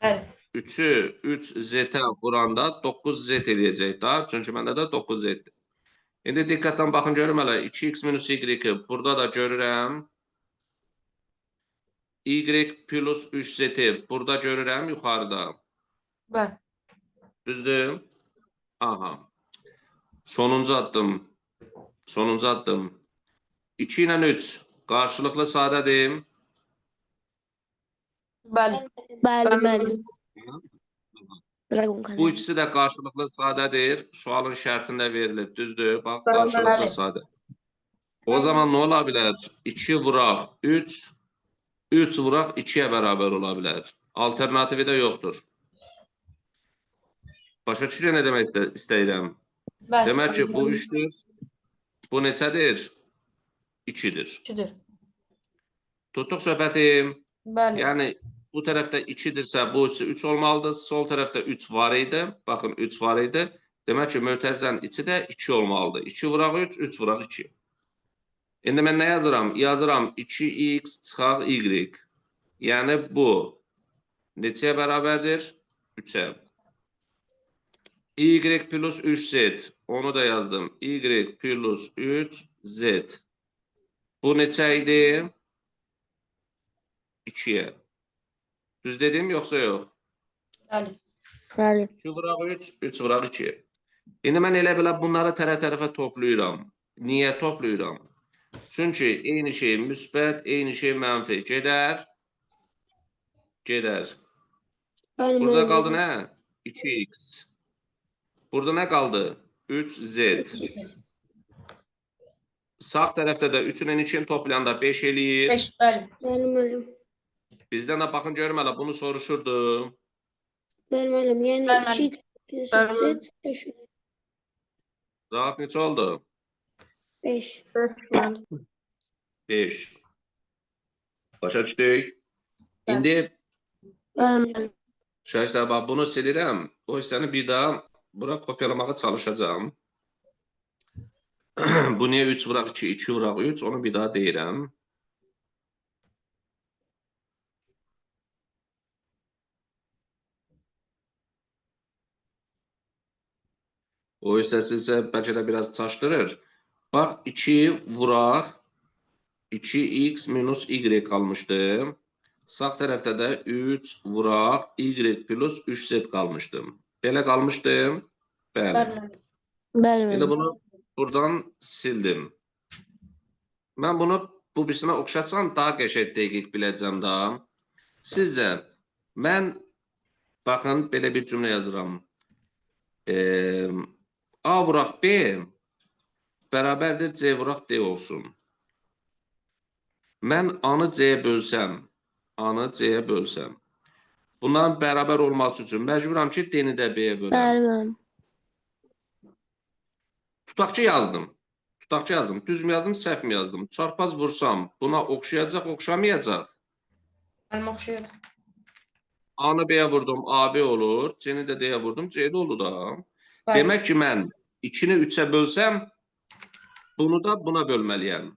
C: Bəli.
A: 3-ü 3z-ə vuranda 9z eləyəcək da. Çünki məndə də 9z-dir. İndi diqqətlə baxın görüm hələ. 2x minus y-i burada da görürəm. Y plus 3z-i burada görürəm yuxarıda.
C: Bəli.
A: Düzdür? Aha. Sonuncu addım. Sonuncu addım. 2 ilə 3 qarşılıqlı sadədir.
C: Bəli.
B: Bəli, müəllim. Dragon
A: Bu
B: kanalı.
A: ikisi də qarşılıqlı sadədir. Sualın şərtində verilib, düzdür? Bax,
D: Bəli.
A: qarşılıqlı
C: Bəli.
A: sadə. O zaman nə ola bilər? 2 vuraq 3, 3 vuraq 2-yə bərabər ola bilər. Alternativi də yoxdur. Başa düşürəm nə demək istəyirəm?
C: Bəli.
A: Demək ki, bu 3-dür. Bu neçədir? 2-dir.
C: 2-dir.
A: Tutduq söhbəti.
C: Bəli.
A: Yəni bu tərəfdə 2-dirsə, bu 3 olmalıdır. Sol tərəfdə 3 var idi. Baxın, 3 var idi. Demək ki, mötərizənin içi də 2 olmalıdır. 2 vuraq 3, 3 vuraq 2. İndi mən nə yazıram? Yazıram 2x çıxaq y. Yəni bu neçəyə bərabərdir? 3-ə. Y plus 3z. Onu da yazdım. Y plus 3z. Bu neçə idi? 2-yə. Düz dedim yoxsa yox?
C: Bəli.
B: Bəli.
A: 2 vuraq 3, 3 vuraq 2. İndi mən elə belə bunları tərəf-tərəfə toplayıram. Niyə toplayıram? Çünki eyni şey müsbət, eyni şey mənfi. Gedər. Gedər.
E: Bəli,
A: Burada
E: müəllim.
A: qaldı nə? 2x. Burada nə qaldı? 3z. Sağ tərəfdə də 3-ün 2-ni toplayanda 5 eləyir.
C: 5. Bəli.
E: Bəli, müəllim.
A: Bizdən də baxın görüm hələ bunu soruşurdu.
E: Bəli, müəllim. Yəni
C: Bəli, müəllim.
E: 2x plus
D: Bəli,
E: 3z 5.
A: Cavab neçə oldu?
E: 5.
D: Müəllim.
A: 5. Başa düşdük? İndi
B: Bəli müəllim.
A: Şəhidlər, bax bunu silirəm. O hissəni bir daha bura kopyalamağa çalışacağam. Bu niyə 3 vuraq 2, 2 vuraq 3, onu bir daha deyirəm. O hissəsi isə bəlkə də biraz çaşdırır. Bax 2 vuraq 2x minus y qalmışdı. Sağ tərəfdə də 3 vuraq y plus 3z qalmışdı. Belə qalmışdı. Bəli.
C: Bəli müəllim.
B: Bəli
A: İndi
B: müəllim.
A: bunu buradan sildim. Mən bunu bu birisinə oxşatsam daha qəşəng dəqiq biləcəm daha. Sizcə mən baxın belə bir cümlə yazıram. A vuraq B bərabərdir C vuraq D olsun. Mən A-nı C-yə bölsəm, A-nı C-yə bölsəm. Bunların bərabər olması üçün məcburam ki, D-ni də B-yə böləm.
B: Bəli müəllim.
A: Tutaq ki yazdım. Tutaq ki yazdım. Düz mü yazdım, səhv mi yazdım? Çarpaz vursam buna oxşayacaq, oxşamayacaq.
C: Müəllim oxşayır.
A: A-nı B-yə vurdum, AB olur. C-ni də D-yə vurdum, C də olur da.
C: Bəli.
A: Demək ki, mən 2-ni 3-ə bölsəm, bunu da buna bölməliyəm.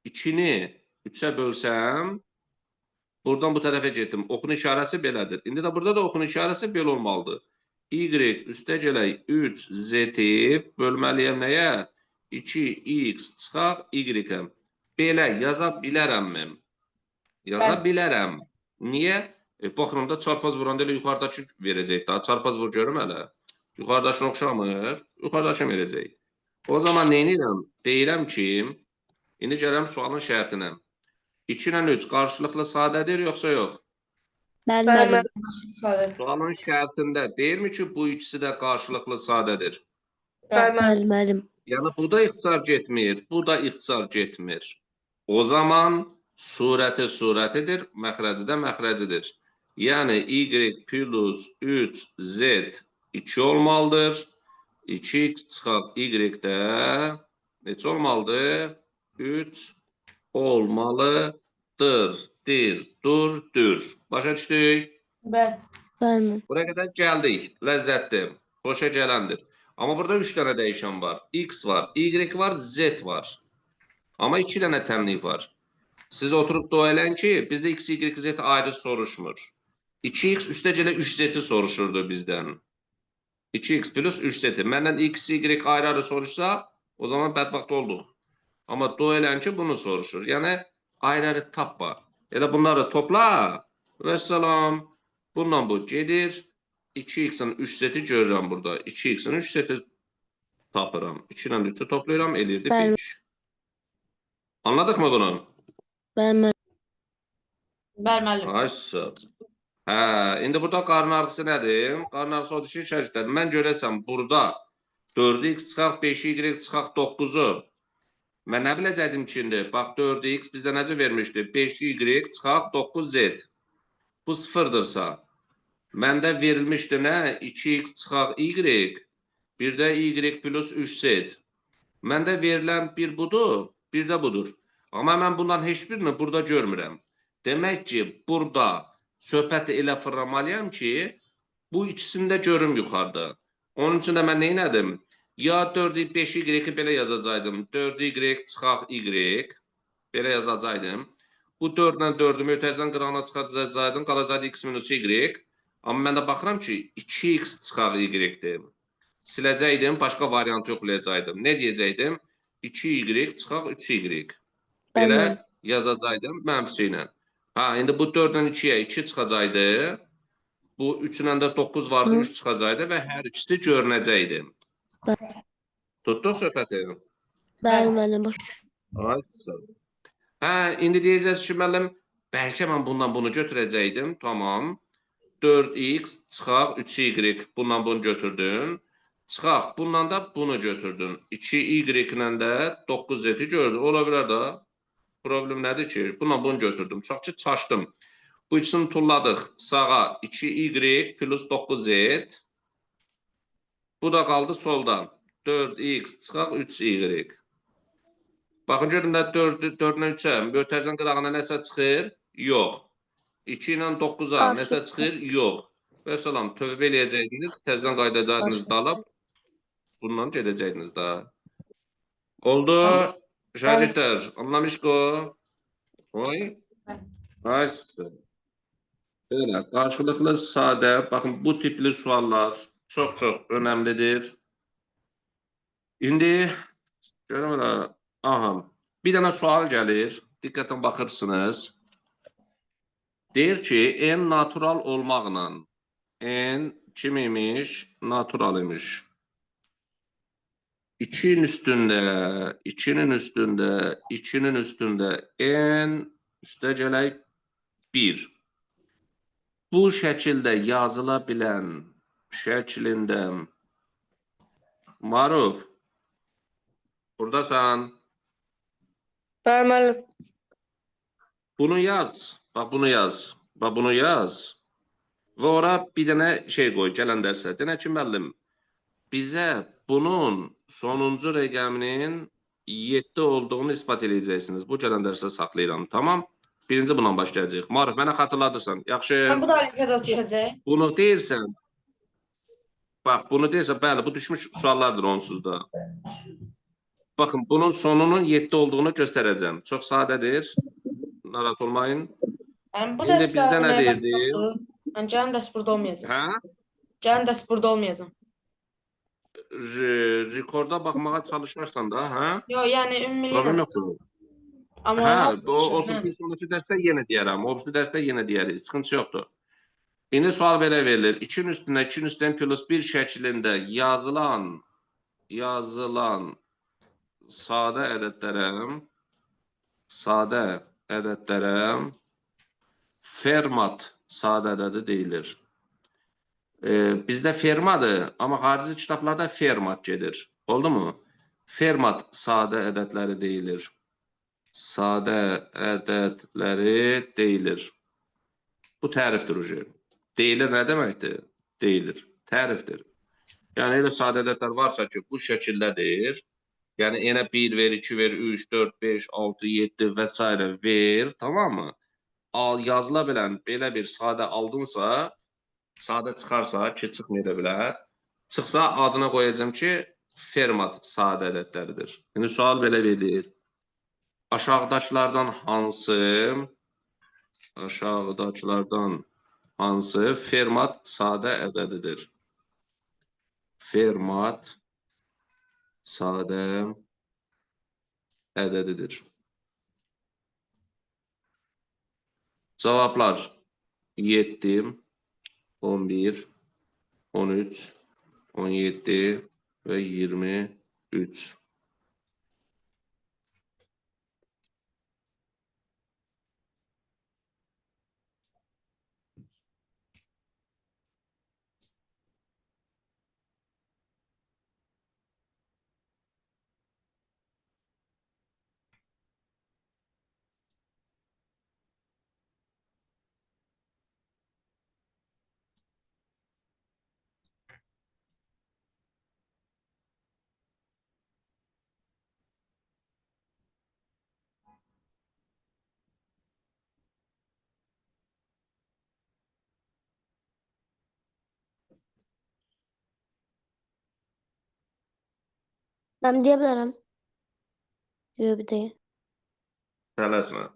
A: 2-ni 3-ə bölsəm, buradan bu tərəfə getdim. Oxun işarəsi belədir. İndi də burada da oxun işarəsi belə olmalıdır. Y üstə gələk 3Z-i bölməliyəm nəyə? 2X çıxaq Y-ə. Belə yaza bilərəmmi? Yaza bilərəm. Niyə? Baxın da çarpaz vuranda elə yuxarıdakı verəcək. Daha çarpaz vur görüm hələ. Yuxarıdakını oxşamır. Yuxarıdakını verəcək. O zaman nə edirəm? Deyirəm ki, indi gəlirəm sualın şərtinə. 2 ilə 3 qarşılıqlı sadədir yoxsa yox?
B: Bəli
D: Bəli
B: müəllim.
D: müəllim.
C: Sadə.
A: Sualın şərtində deyirmi ki, bu ikisi də qarşılıqlı sadədir?
D: Bəli müəllim.
B: Bəli müəllim.
A: Yəni bu da ixtisar getmir, bu da ixtisar getmir. O zaman surəti surətidir, məxrəci də məxrəcidir. Yəni y plus 3z 2 olmalıdır. 2x çıxaq y də neçə olmalıdır? 3 olmalıdır. Dir, dur, dür. Başa düşdük?
C: Bəli.
B: Bəli müəllim.
A: Buraya qədər gəldik. Ləzzətli, xoşa gələndir. Amma burada 3 dənə dəyişən var. X var, Y var, Z var. Amma 2 dənə tənlik var. Siz oturub dua eləyin ki, bizdə X, Y, Z ayrı soruşmur. 2X üstə gələ 3Z-i soruşurdu bizdən. 2X plus 3Z-i. Məndən X, Y ayrı-ayrı soruşsa, o zaman bədbəxt olduq. Amma dua eləyin ki, bunu soruşur. Yəni, ayrı-ayrı tapma. Elə bunları topla. Vəssalam. Bununla bu gedir. 2x-in 3 seti görürəm burada. 2x-in 3 seti tapıram. 2 ilə 3-ü toplayıram, eləyirdi
B: Bəli.
A: 5. Anladıq mı bunu?
B: Bəli müəllim.
C: Bəli müəllim.
A: Ay sağ ol. Hə, indi burada qarın ağrısı nədir? Qarın ağrısı odur ki, şəkirdlər, mən görəsəm burada 4x çıxaq 5y çıxaq 9-u. Mən nə biləcəkdim ki indi? Bax 4x bizə necə vermişdi? 5y çıxaq 9z. Bu sıfırdırsa, məndə verilmişdi nə? 2x çıxaq y, bir də y plus 3z. Məndə verilən bir budur, bir də budur. Amma mən bundan heç birini burada görmürəm. Demək ki, burada söhbəti elə fırlamalıyam ki, bu ikisini də görüm yuxarıda. Onun üçün də mən nə etdim? Ya 4-ü 5y-i belə yazacaqdım. 4y çıxaq y belə yazacaqdım. Bu 4 ilə 4-ü mötərizənin qırağına çıxartacaqdım, qalacaqdı x minus y. Amma mən də baxıram ki, 2x çıxaq y-dir. Siləcəkdim, başqa variant yoxlayacaqdım. Nə deyəcəkdim? 2y çıxaq 3y. Belə
B: Bəli.
A: yazacaqdım mənfisi ilə. Ha, indi bu 4-dən 2-yə 2 çıxacaqdı. Bu 3-lə də 9 vardı,
B: Hı.
A: 3 çıxacaqdı və hər ikisi görünəcəkdi.
B: Bəli.
A: Tutduq söhbəti?
B: Bəli müəllim. Baş
A: Ay, sağ ol. Hə, indi deyəcəksiniz ki, müəllim, bəlkə mən bundan bunu götürəcəkdim. Tamam. 4x çıxaq 3y. Bundan bunu götürdün. Çıxaq, bundan da bunu götürdün. 2y ilə də 9z-i gördün. Ola bilər də. Problem nədir ki? Bundan bunu götürdüm. Çox ki, çaşdım. Bu ikisini tulladıq. Sağa 2y plus 9z. Bu da qaldı soldan. 4x çıxaq 3y. Baxın görün də 4 4-lə 3-ə mötərizənin qırağına nəsə çıxır? Yox. 2 ilə 9-a
B: Qarşı
A: nəsə çıxır? Yox. Vəssalam, tövbə eləyəcəydiniz, təzədən qayıdacaqdınız dalıb, bundan gedəcəydiniz da. Oldu. Şagirdlər, anlamışko? Oy. Nice. Belə, qarşılıqlı sadə, baxın bu tipli suallar çox-çox önəmlidir. İndi görüm elə, aha, bir dənə sual gəlir. Diqqətlə baxırsınız. Deyir ki, n natural olmaqla n kim imiş? Natural imiş. 2-nin üstündə, 2-nin üstündə, 2-nin üstündə n üstə gələk 1. Bu şəkildə yazıla bilən şəklində Maruf, buradasan.
D: Bəli müəllim.
A: Bunu yaz. Bax bunu yaz. Bax bunu yaz. Və ora bir dənə şey qoy gələn dərsə. Denə ki, müəllim, bizə bunun sonuncu rəqəminin 7 olduğunu isbat eləyəcəksiniz. Bu gələn dərsə saxlayıram. Tamam? Birinci bundan başlayacağıq. Maruf, mənə xatırladırsan. Yaxşı.
C: Yəni bu da olimpiyada düşəcək.
A: Bunu deyirsən. Bax, bunu deyirsən, bəli, bu düşmüş suallardır onsuz da. Baxın, bunun sonunun 7 olduğunu göstərəcəm. Çox sadədir. Narahat olmayın.
C: Yəni bu
A: İndi
C: dərs
A: bizdə nə
C: növbəti
A: deyirdi?
C: yoxdur. Yəni gələn dərs burada olmayacaq.
A: Hə?
C: Gələn dərs burada olmayacaq.
A: Rekorda baxmağa çalışarsan da, hə?
C: Yox, yəni ümumiliklə
A: Problem yoxdur.
C: Amma
A: Hə,
C: hazır
A: o,
C: düşür,
A: o
C: hə.
A: bir sonraki dərsdə yenə deyərəm. O birisi dərsdə yenə deyərik. Sıxıntı yoxdur. İndi sual belə verilir. 2-nin üstünə 2-nin üstünə plus 1 şəklində yazılan sadə ədədlərə Fermat sadə ədədi deyilir. Bizdə fermadır, amma xarici kitablarda Fermat gedir. Oldu mu? Fermat sadə ədədləri deyilir. Sadə ədədləri deyilir. Bu tərifdir uje. Deyilir nə deməkdir? Deyilir. Tərifdir. Yəni elə sadə ədədlər varsa ki, bu şəkildədir. Yəni enə 1 ver, 2 ver, 3, 4, 5, 6, 7 və s. ver, tamam mı? Al, yazıla bilən belə bir sadə aldınsa, sadə çıxarsa ki, çıxmaya da bilər. Çıxsa adına qoyacağam ki, Fermat sadə ədədləridir. İndi sual belə verilir. Aşağıdakılardan hansı Fermat sadə ədədidir? Fermat sadə ədədidir. Cavablar 7, 11, 13, 17 və 23.
B: Ben diyebilirim. Diyor bir de.
A: Tələsmə.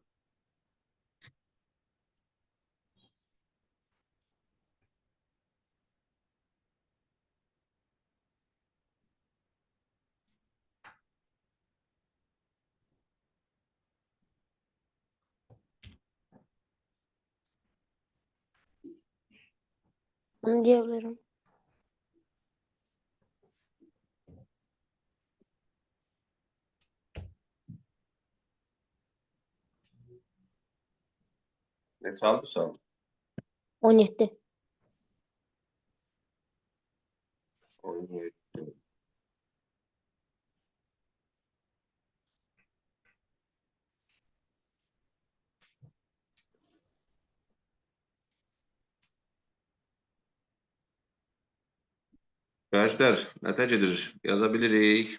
B: Ben diyebilirim.
A: Neçə alırsan?
B: 17.
A: 17. Gençler, nə gedir? Yaza bilirik.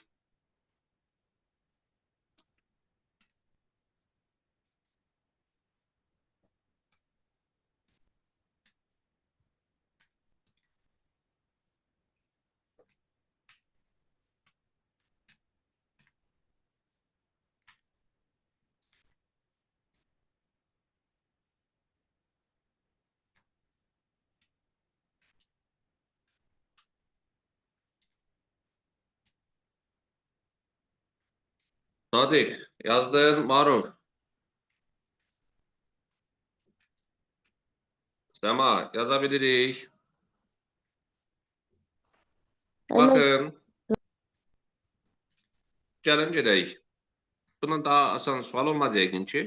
A: Sadiq yazdın. Maruf. Sema yazabilirik.
B: Ama
A: Baxın. Gəlin gedək. Bundan daha asan sual olmaz yəqin ki.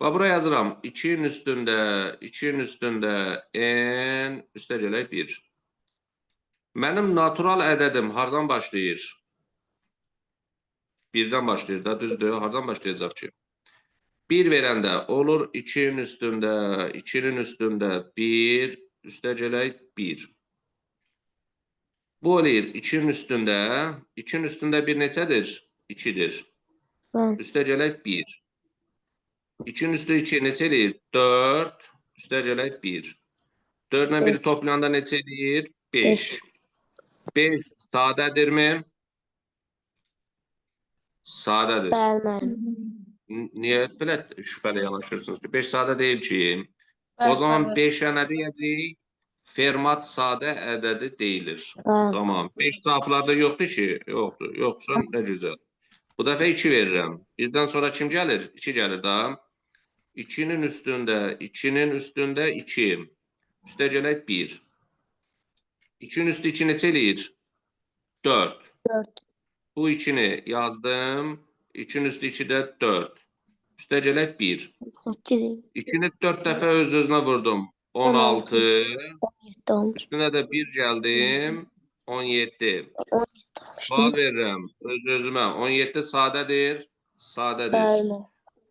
A: Və bura yazıram. 2-nin üstündə, 2-nin üstündə n üstə gələk 1. Mənim natural ədədim hardan başlayır? 1-dən başlayır da, düzdür. Hardan başlayacaq ki? 1 verəndə olur 2-nin üstündə, 2-nin üstündə 1, üstə gələk 1. Bu eləyir 2-nin üstündə, 2-nin üstündə 1 neçədir? 2-dir.
B: Bəli.
A: Üstə gələk 1. 2-nin üstü 2 neçə eləyir? 4. Üstə gələk 1. 4 ilə 1-i
B: Beş.
A: toplayanda neçə eləyir? 5.
B: 5.
A: 5 sadədirmi? Sadədir.
B: Bəli müəllim.
A: Niyə belə şübhəli yanaşırsınız ki? 5 sadə deyil ki. O
C: Bəli,
A: zaman
C: sadədir.
A: 5-ə nə deyəcəyik? Fermat sadə ədədi deyilir.
B: Bəli.
A: Tamam. 5 cavablarda yoxdur ki. Yoxdur. Yoxsa nə gözəl. Bu dəfə 2 verirəm. Birdən sonra kim gəlir? 2 gəlir da. 2-nin üstündə, 2-nin üstündə 2. Üstə gələk 1. 2-nin üstü 2 neçə eləyir? 4.
B: 4.
A: Bu 2-ni yazdım. 2-nin üstü 2 də 4. Üstə gələk 1.
B: 8.
A: 2-ni 4 dəfə öz-özünə vurdum. 16.
B: 17 olmuş.
A: Üstünə də 1 gəldim. 17.
B: 17 olmuş.
A: Sual verirəm öz-özümə. 17 sadədir. Sadədir.
B: Bəli.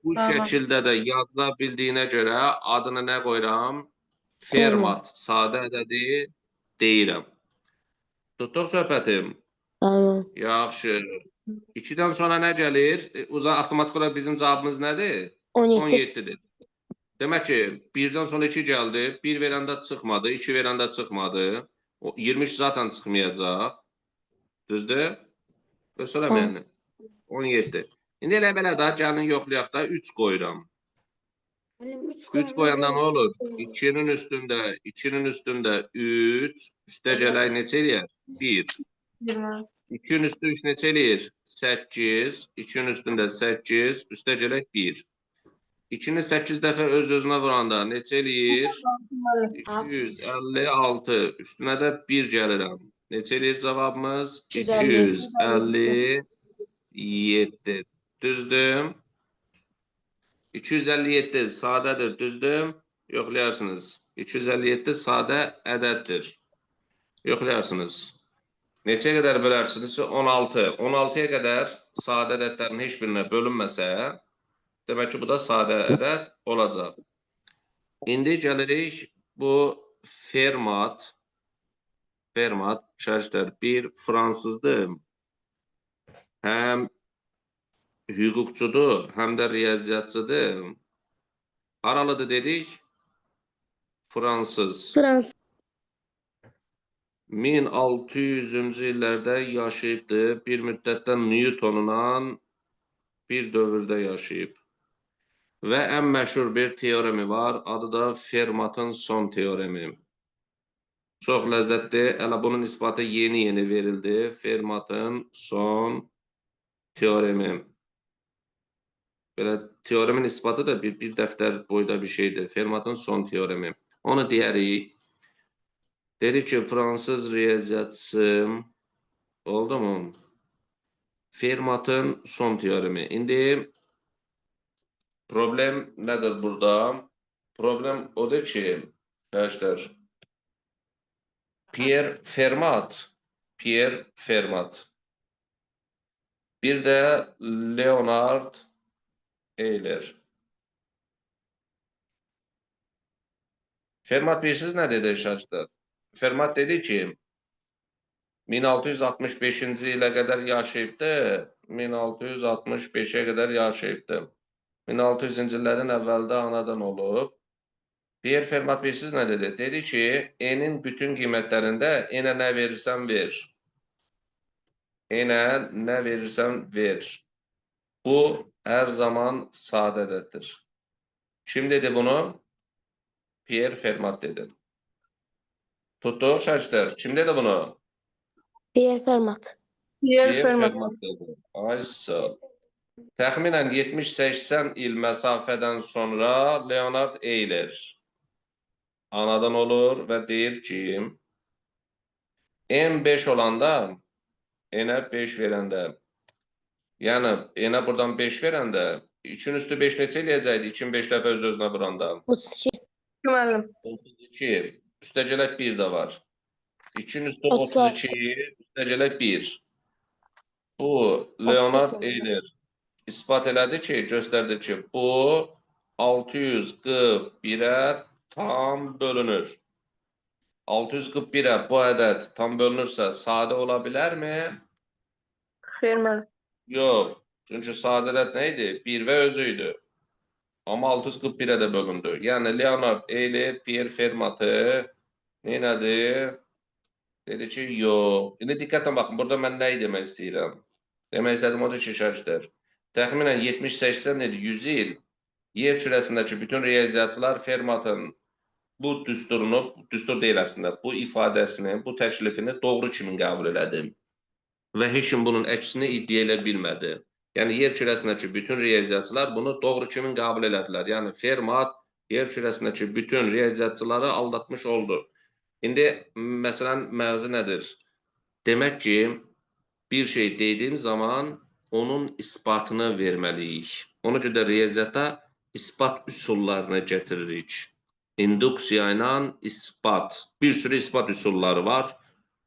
A: Bu
D: Tamam.
A: şəkildə də yazıla bildiyinə görə adını nə qoyuram? Fermat sadə ədədi deyirəm. Tutduq söhbətim.
B: Bəli.
A: Yaxşı. 2-dən sonra nə gəlir? O zaman avtomatik olaraq bizim cavabımız nədir?
B: 17.
A: 17-dir. Demək ki, 1-dən sonra 2 gəldi. 1 verəndə çıxmadı, 2 verəndə çıxmadı. O 23 zaten çıxmayacaq. Düzdür? Göstərəm
B: Hə.
A: yəni. 17. İndi elə belə də gəlin yoxlayaq da 3 qoyuram.
E: Müəllim 3
A: 3 qoyanda nə olur? 2-nin üstündə, 2-nin üstündə 3, üstə gələk neçə eləyər? 1.
D: 20.
A: 2-nin üstü 3 neçə eləyir? 8. 2-nin üstündə 8, üstə gələk 1. 2-ni 8 dəfə öz-özünə vuranda neçə eləyir? 256. Üstünə də 1 gəlirəm. Neçə eləyir cavabımız?
C: 257.
A: 257. Düzdür? 257 sadədir, düzdür? Yoxlayarsınız. 257 sadə ədəddir. Yoxlayarsınız. Neçəyə qədər bölərsiniz? 16. 16-ya qədər sadə ədədlərin heç birinə bölünməsə, demək ki, bu da sadə ədəd olacaq. İndi gəlirik bu Fermat. Fermat, şərhlər bir fransızdır. Həm hüquqçudur, həm də riyaziyyatçıdır. Haralıdır dedik? Fransız.
B: Fransız.
A: 1600-cü illərdə yaşayıbdı. Bir müddətdə Newtonla bir dövrdə yaşayıb. Və ən məşhur bir teoremi var. Adı da Fermatın son teoremi. Çox ləzzətli. Hələ bunun isbatı yeni-yeni verildi. Fermatın son teoremi. Belə teoremin isbatı da bir dəftər boyda bir şeydir. Fermatın son teoremi. Onu deyərik. Dedi ki, Fransız riyaziyyatçısı oldu mu? Fermatın son teoremi. İndi problem nədir burada? Problem odur ki, arkadaşlar, Pierre Fermat, Pierre Fermat. Bir də Leonard Euler. Fermat bilirsiniz nə dedi şaşlar? Fermat dedi ki, 1665-ci ilə qədər yaşayıbdı, 1665-ə qədər yaşayıbdı. 1600-cü illərin əvvəldə anadan olub. Pierre Fermat bilirsiniz nə dedi? Dedi ki, N-in bütün qiymətlərində N-ə nə verirsən ver. N-ə nə verirsən ver. Bu hər zaman sadə ədəddir. Kim dedi bunu? Pierre Fermat dedi. Tutduq şaşlar. Kim dedi bunu?
B: Pierre Fermat.
D: Pierre
A: Pierre
D: Fermat.
A: Fermat dedi. Ay sağ ol. Təxminən 70-80 il məsafədən sonra Leonard Euler anadan olur və deyir ki, n5 olanda, n-ə 5 verəndə, yəni n-ə buradan 5 verəndə, 2-in üstü 5 neçə eləyəcəkdi? 2-in 5 dəfə öz-özünə vuranda.
B: 32.
D: Müəllim.
A: 32. Üstəgələk 1 də var. 2-in üstü
B: 36.
A: 32, üstəgələk 1. Bu Leonard
B: 36.
A: Euler isbat elədi ki, göstərdi ki, bu 641-ə tam bölünür. 641-ə bu ədəd tam bölünürsə, sadə ola bilərmi?
D: Xeyr müəllim.
A: Yox. Çünki sadə ədəd nə idi? 1 və özü idi. Amma 641-ə də bölündü. Yəni Leonard Euler Pierre Fermatı nə elədi? Dedi ki, yox. İndi diqqətlə baxın, burada mən nə demək istəyirəm? Demək istədiyim odur ki, şəxslər, təxminən 70-80 il, 100 il yer kürəsindəki bütün riyaziyyatçılar Fermatın bu düsturunu, düstur deyil əslində, bu ifadəsini, bu təklifini doğru kimi qəbul elədi. Və heç kim bunun əksini iddia elə bilmədi. Yəni yer kürəsindəki bütün riyaziyyatçılar bunu doğru kimi qəbul elədilər. Yəni Fermat yer kürəsindəki bütün riyaziyyatçıları aldatmış oldu. İndi məsələn mövzu nədir? Demək ki, bir şey dediyim zaman onun isbatını verməliyik. Ona görə də riyaziyyata isbat üsullarını gətiririk. İnduksiya ilə isbat. Bir sürü isbat üsulları var.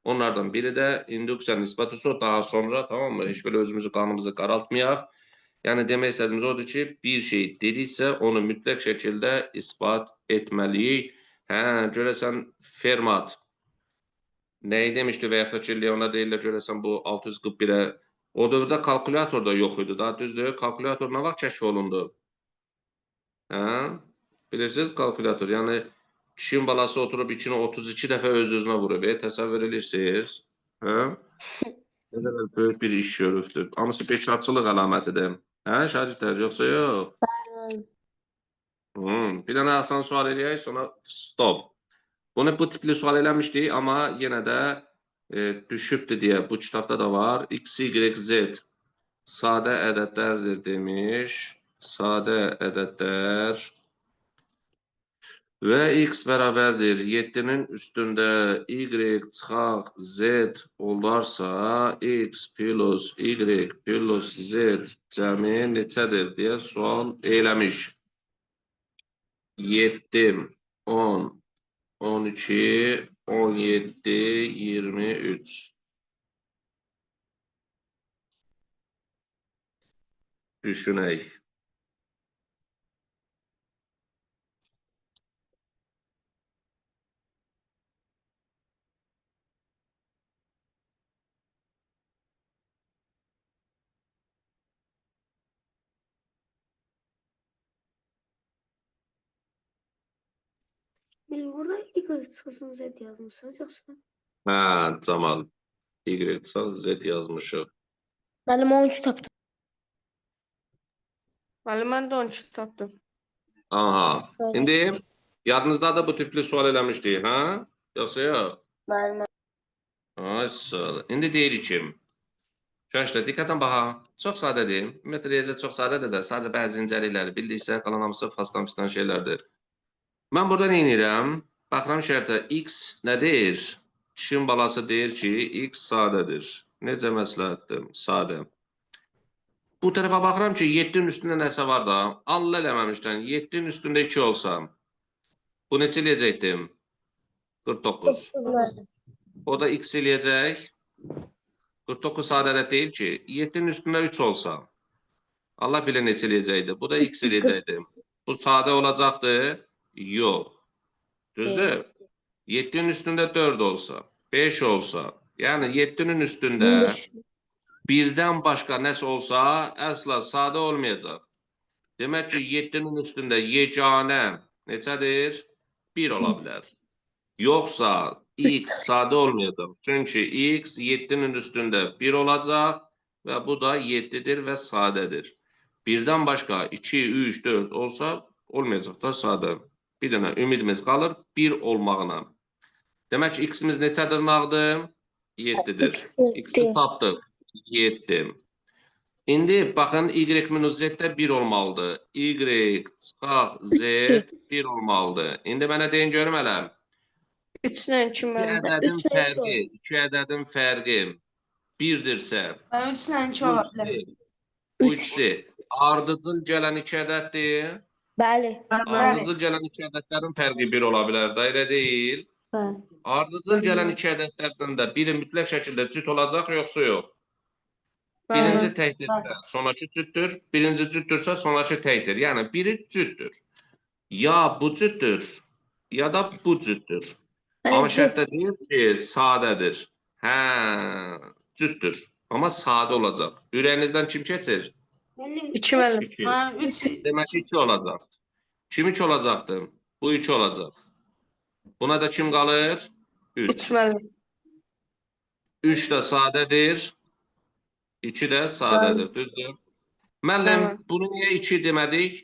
A: Onlardan biri də induksiyanın isbat üsulu. Daha sonra, tamam mı? Heç belə özümüzü, qanımızı qaraltmayaq. Yəni demək istədiyimiz odur ki, bir şey dediksə onu mütləq şəkildə isbat etməliyik. Hə, görəsən Fermat nəyi demişdi və yaxud da ki, Leonard Euler görəsən bu 641-ə o dövrdə kalkulyator da yox idi. Daha düzdür, kalkulyator nə vaxt kəşf olundu? Hə? Bilirsiniz kalkulyator, yəni kişinin balası oturub 2-ni 32 dəfə öz-özünə vurub, təsəvvür edirsiniz? Hə? Nə qədər böyük bir iş görübdür. Hamısı bekarçılıq əlamətidir. Hə, şagirdlər, yoxsa yox?
B: Bəli.
A: Bir dənə asan sual eləyək, sonra stop. Bunu bu tipli sual eləmişdik, amma yenə də düşübdür deyə bu kitabda da var. X, Y, Z sadə ədədlərdir demiş. Sadə ədədlər və X bərabərdir 7-nin üstündə Y çıxaq Z olarsa X plus Y plus Z cəmi neçədir deyə sual eləmiş. 7, 10, 12, 17, 23. Düşünək.
E: Müəllim, burada Y çıxsın Z yazmışsınız yoxsa?
A: Hə, Camal. Y çıxaq Z yazmışıq.
B: Müəllim 12 tapdım.
D: Müəllim, mən də 12 tapdım.
A: Aha.
B: Bəli.
A: İndi yadınızda da bu tipli sual eləmişdik, hə? Yoxsa yox?
B: Bəli.
A: Ay, sağ ol. İndi deyirik ki, Gənclər, diqqətlə baxa. Çox sadədir. Ümumiyyətlə, riyaziyyat çox sadədir də, sadəcə bəzi incəlikləri bildiksə, qalan hamısı fastan fistan şeylərdir. Mən burada nə edirəm? Baxıram şərtə, X nə deyir? Kişinin balası deyir ki, X sadədir. Necə məsləhətdir? Sadə. Bu tərəfə baxıram ki, 7-nin üstündə nəsə var da. Allah eləməmişdən, 7-nin üstündə 2 olsa, bu neçə eləyəcəkdim? 49. O da X eləyəcək. 49 sadə ədəd deyil ki, 7-nin üstündə 3 olsa, Allah bilir neçə eləyəcəkdi. Bu da X eləyəcəkdi. Bu sadə olacaqdı? Yox. Düzdür? 7-nin üstündə 4 olsa, 5 olsa, yəni 7-nin üstündə birdən başqa nəsə olsa, əsla sadə olmayacaq. Demək ki, 7-nin üstündə yeganə neçədir? 1 ola bilər. Yoxsa X sadə olmayacaq. Çünki X 7-nin üstündə 1 olacaq və bu da 7-dir və sadədir. Birdən başqa 2, 3, 4 olsa olmayacaq da sadə. Bir dənə ümidimiz qalır 1 olmağına. Demək ki, X-imiz neçədir nağdı? 7-dir. X-i tapdıq. 7. İndi baxın y minus z də 1 olmalıdır. Y çıxaq z 1 olmalıdır. İndi mənə deyin görüm hələ.
D: 3 ilə 2
A: İki
D: müəllim.
A: ədədin
B: Üç ilə iki
A: fərqi,
B: olsun.
A: iki ədədin fərqi 1-dirsə,
C: 3 ilə 2
A: bu
C: ola bilər.
A: ikisi, bu ikisi ardıcıl gələn iki ədəddir.
B: Bəli.
C: Bəli.
A: Ardıcıl gələn iki ədədlərin fərqi 1 ola bilər də, elə deyil.
B: Bəli.
A: Ardıcıl gələn iki ədədlərdən də biri mütləq şəkildə cüt olacaq, yoxsa yox?
D: Bəli.
A: Birinci təkdirsə sonrakı cütdür, birinci cütdürsə sonrakı təkdir. Yəni biri cütdür. Ya bu cütdür, ya da bu cütdür. Amma
B: Bəli, z.
A: şərtdə deyir ki, sadədir. Hə, cütdür. Amma sadə olacaq. Ürəyinizdən kim keçir?
E: Müəllim
D: 2 müəllim.
A: 2.
C: Hə, 3
A: Demək ki, 2 olacaq. Kim 2 olacaqdı? Bu 2 olacaq. Buna da kim qalır?
D: 3
A: 3.
D: müəllim.
A: 3 də sadədir. 2 də sadədir, düzdür? Müəllim,
D: Bəli.
A: bunu niyə 2 demədik?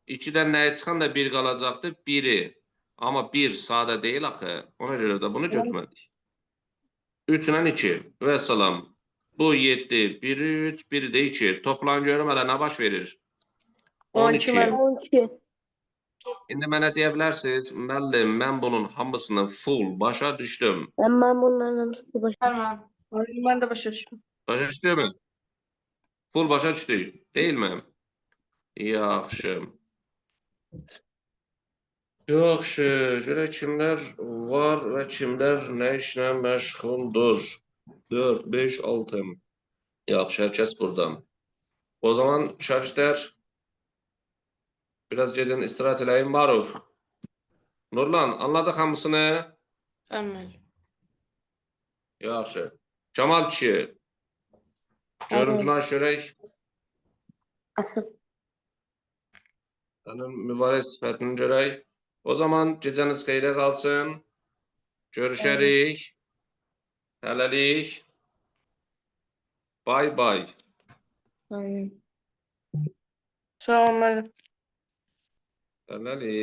A: 2-dən nəyə çıxan da 1 qalacaqdı? 1-i. Amma 1 sadə deyil axı. Ona görə də bunu götürmədik. 3 ilə 2. Vəssalam. Bu 7, 1-i 3, 1-i də 2. Toplan görüm hələ nə baş verir?
D: 12
A: 12.
D: müəllim.
B: 12.
A: İndi mənə deyə bilərsiniz, müəllim, mən bunun hamısını full başa düşdüm.
B: Mən bunların hamısını başa düşdüm.
C: Tamam.
D: Müəllim, mən də başa düşdüm.
A: Başa düşdünmü? Full başa düşdük, deyilmi? Yaxşı. Yaxşı, görək kimlər var və kimlər nə işlə məşğuldur. 4, 5, 6. Yaxşı, hər kəs burada. O zaman şagirdlər biraz gedin istirahət eləyin. Maruf. Nurlan, anladıq hamısını?
C: Bəli müəllim.
A: Yaxşı. Kamal kişi, görüntünü aç görək.
B: Açın.
A: Sənin mübarək sifətini görək. O zaman gecəniz xeyrə qalsın. Görüşərik. Hələlik. Bay bay.
D: Sağ ol müəllim.
A: Hələlik.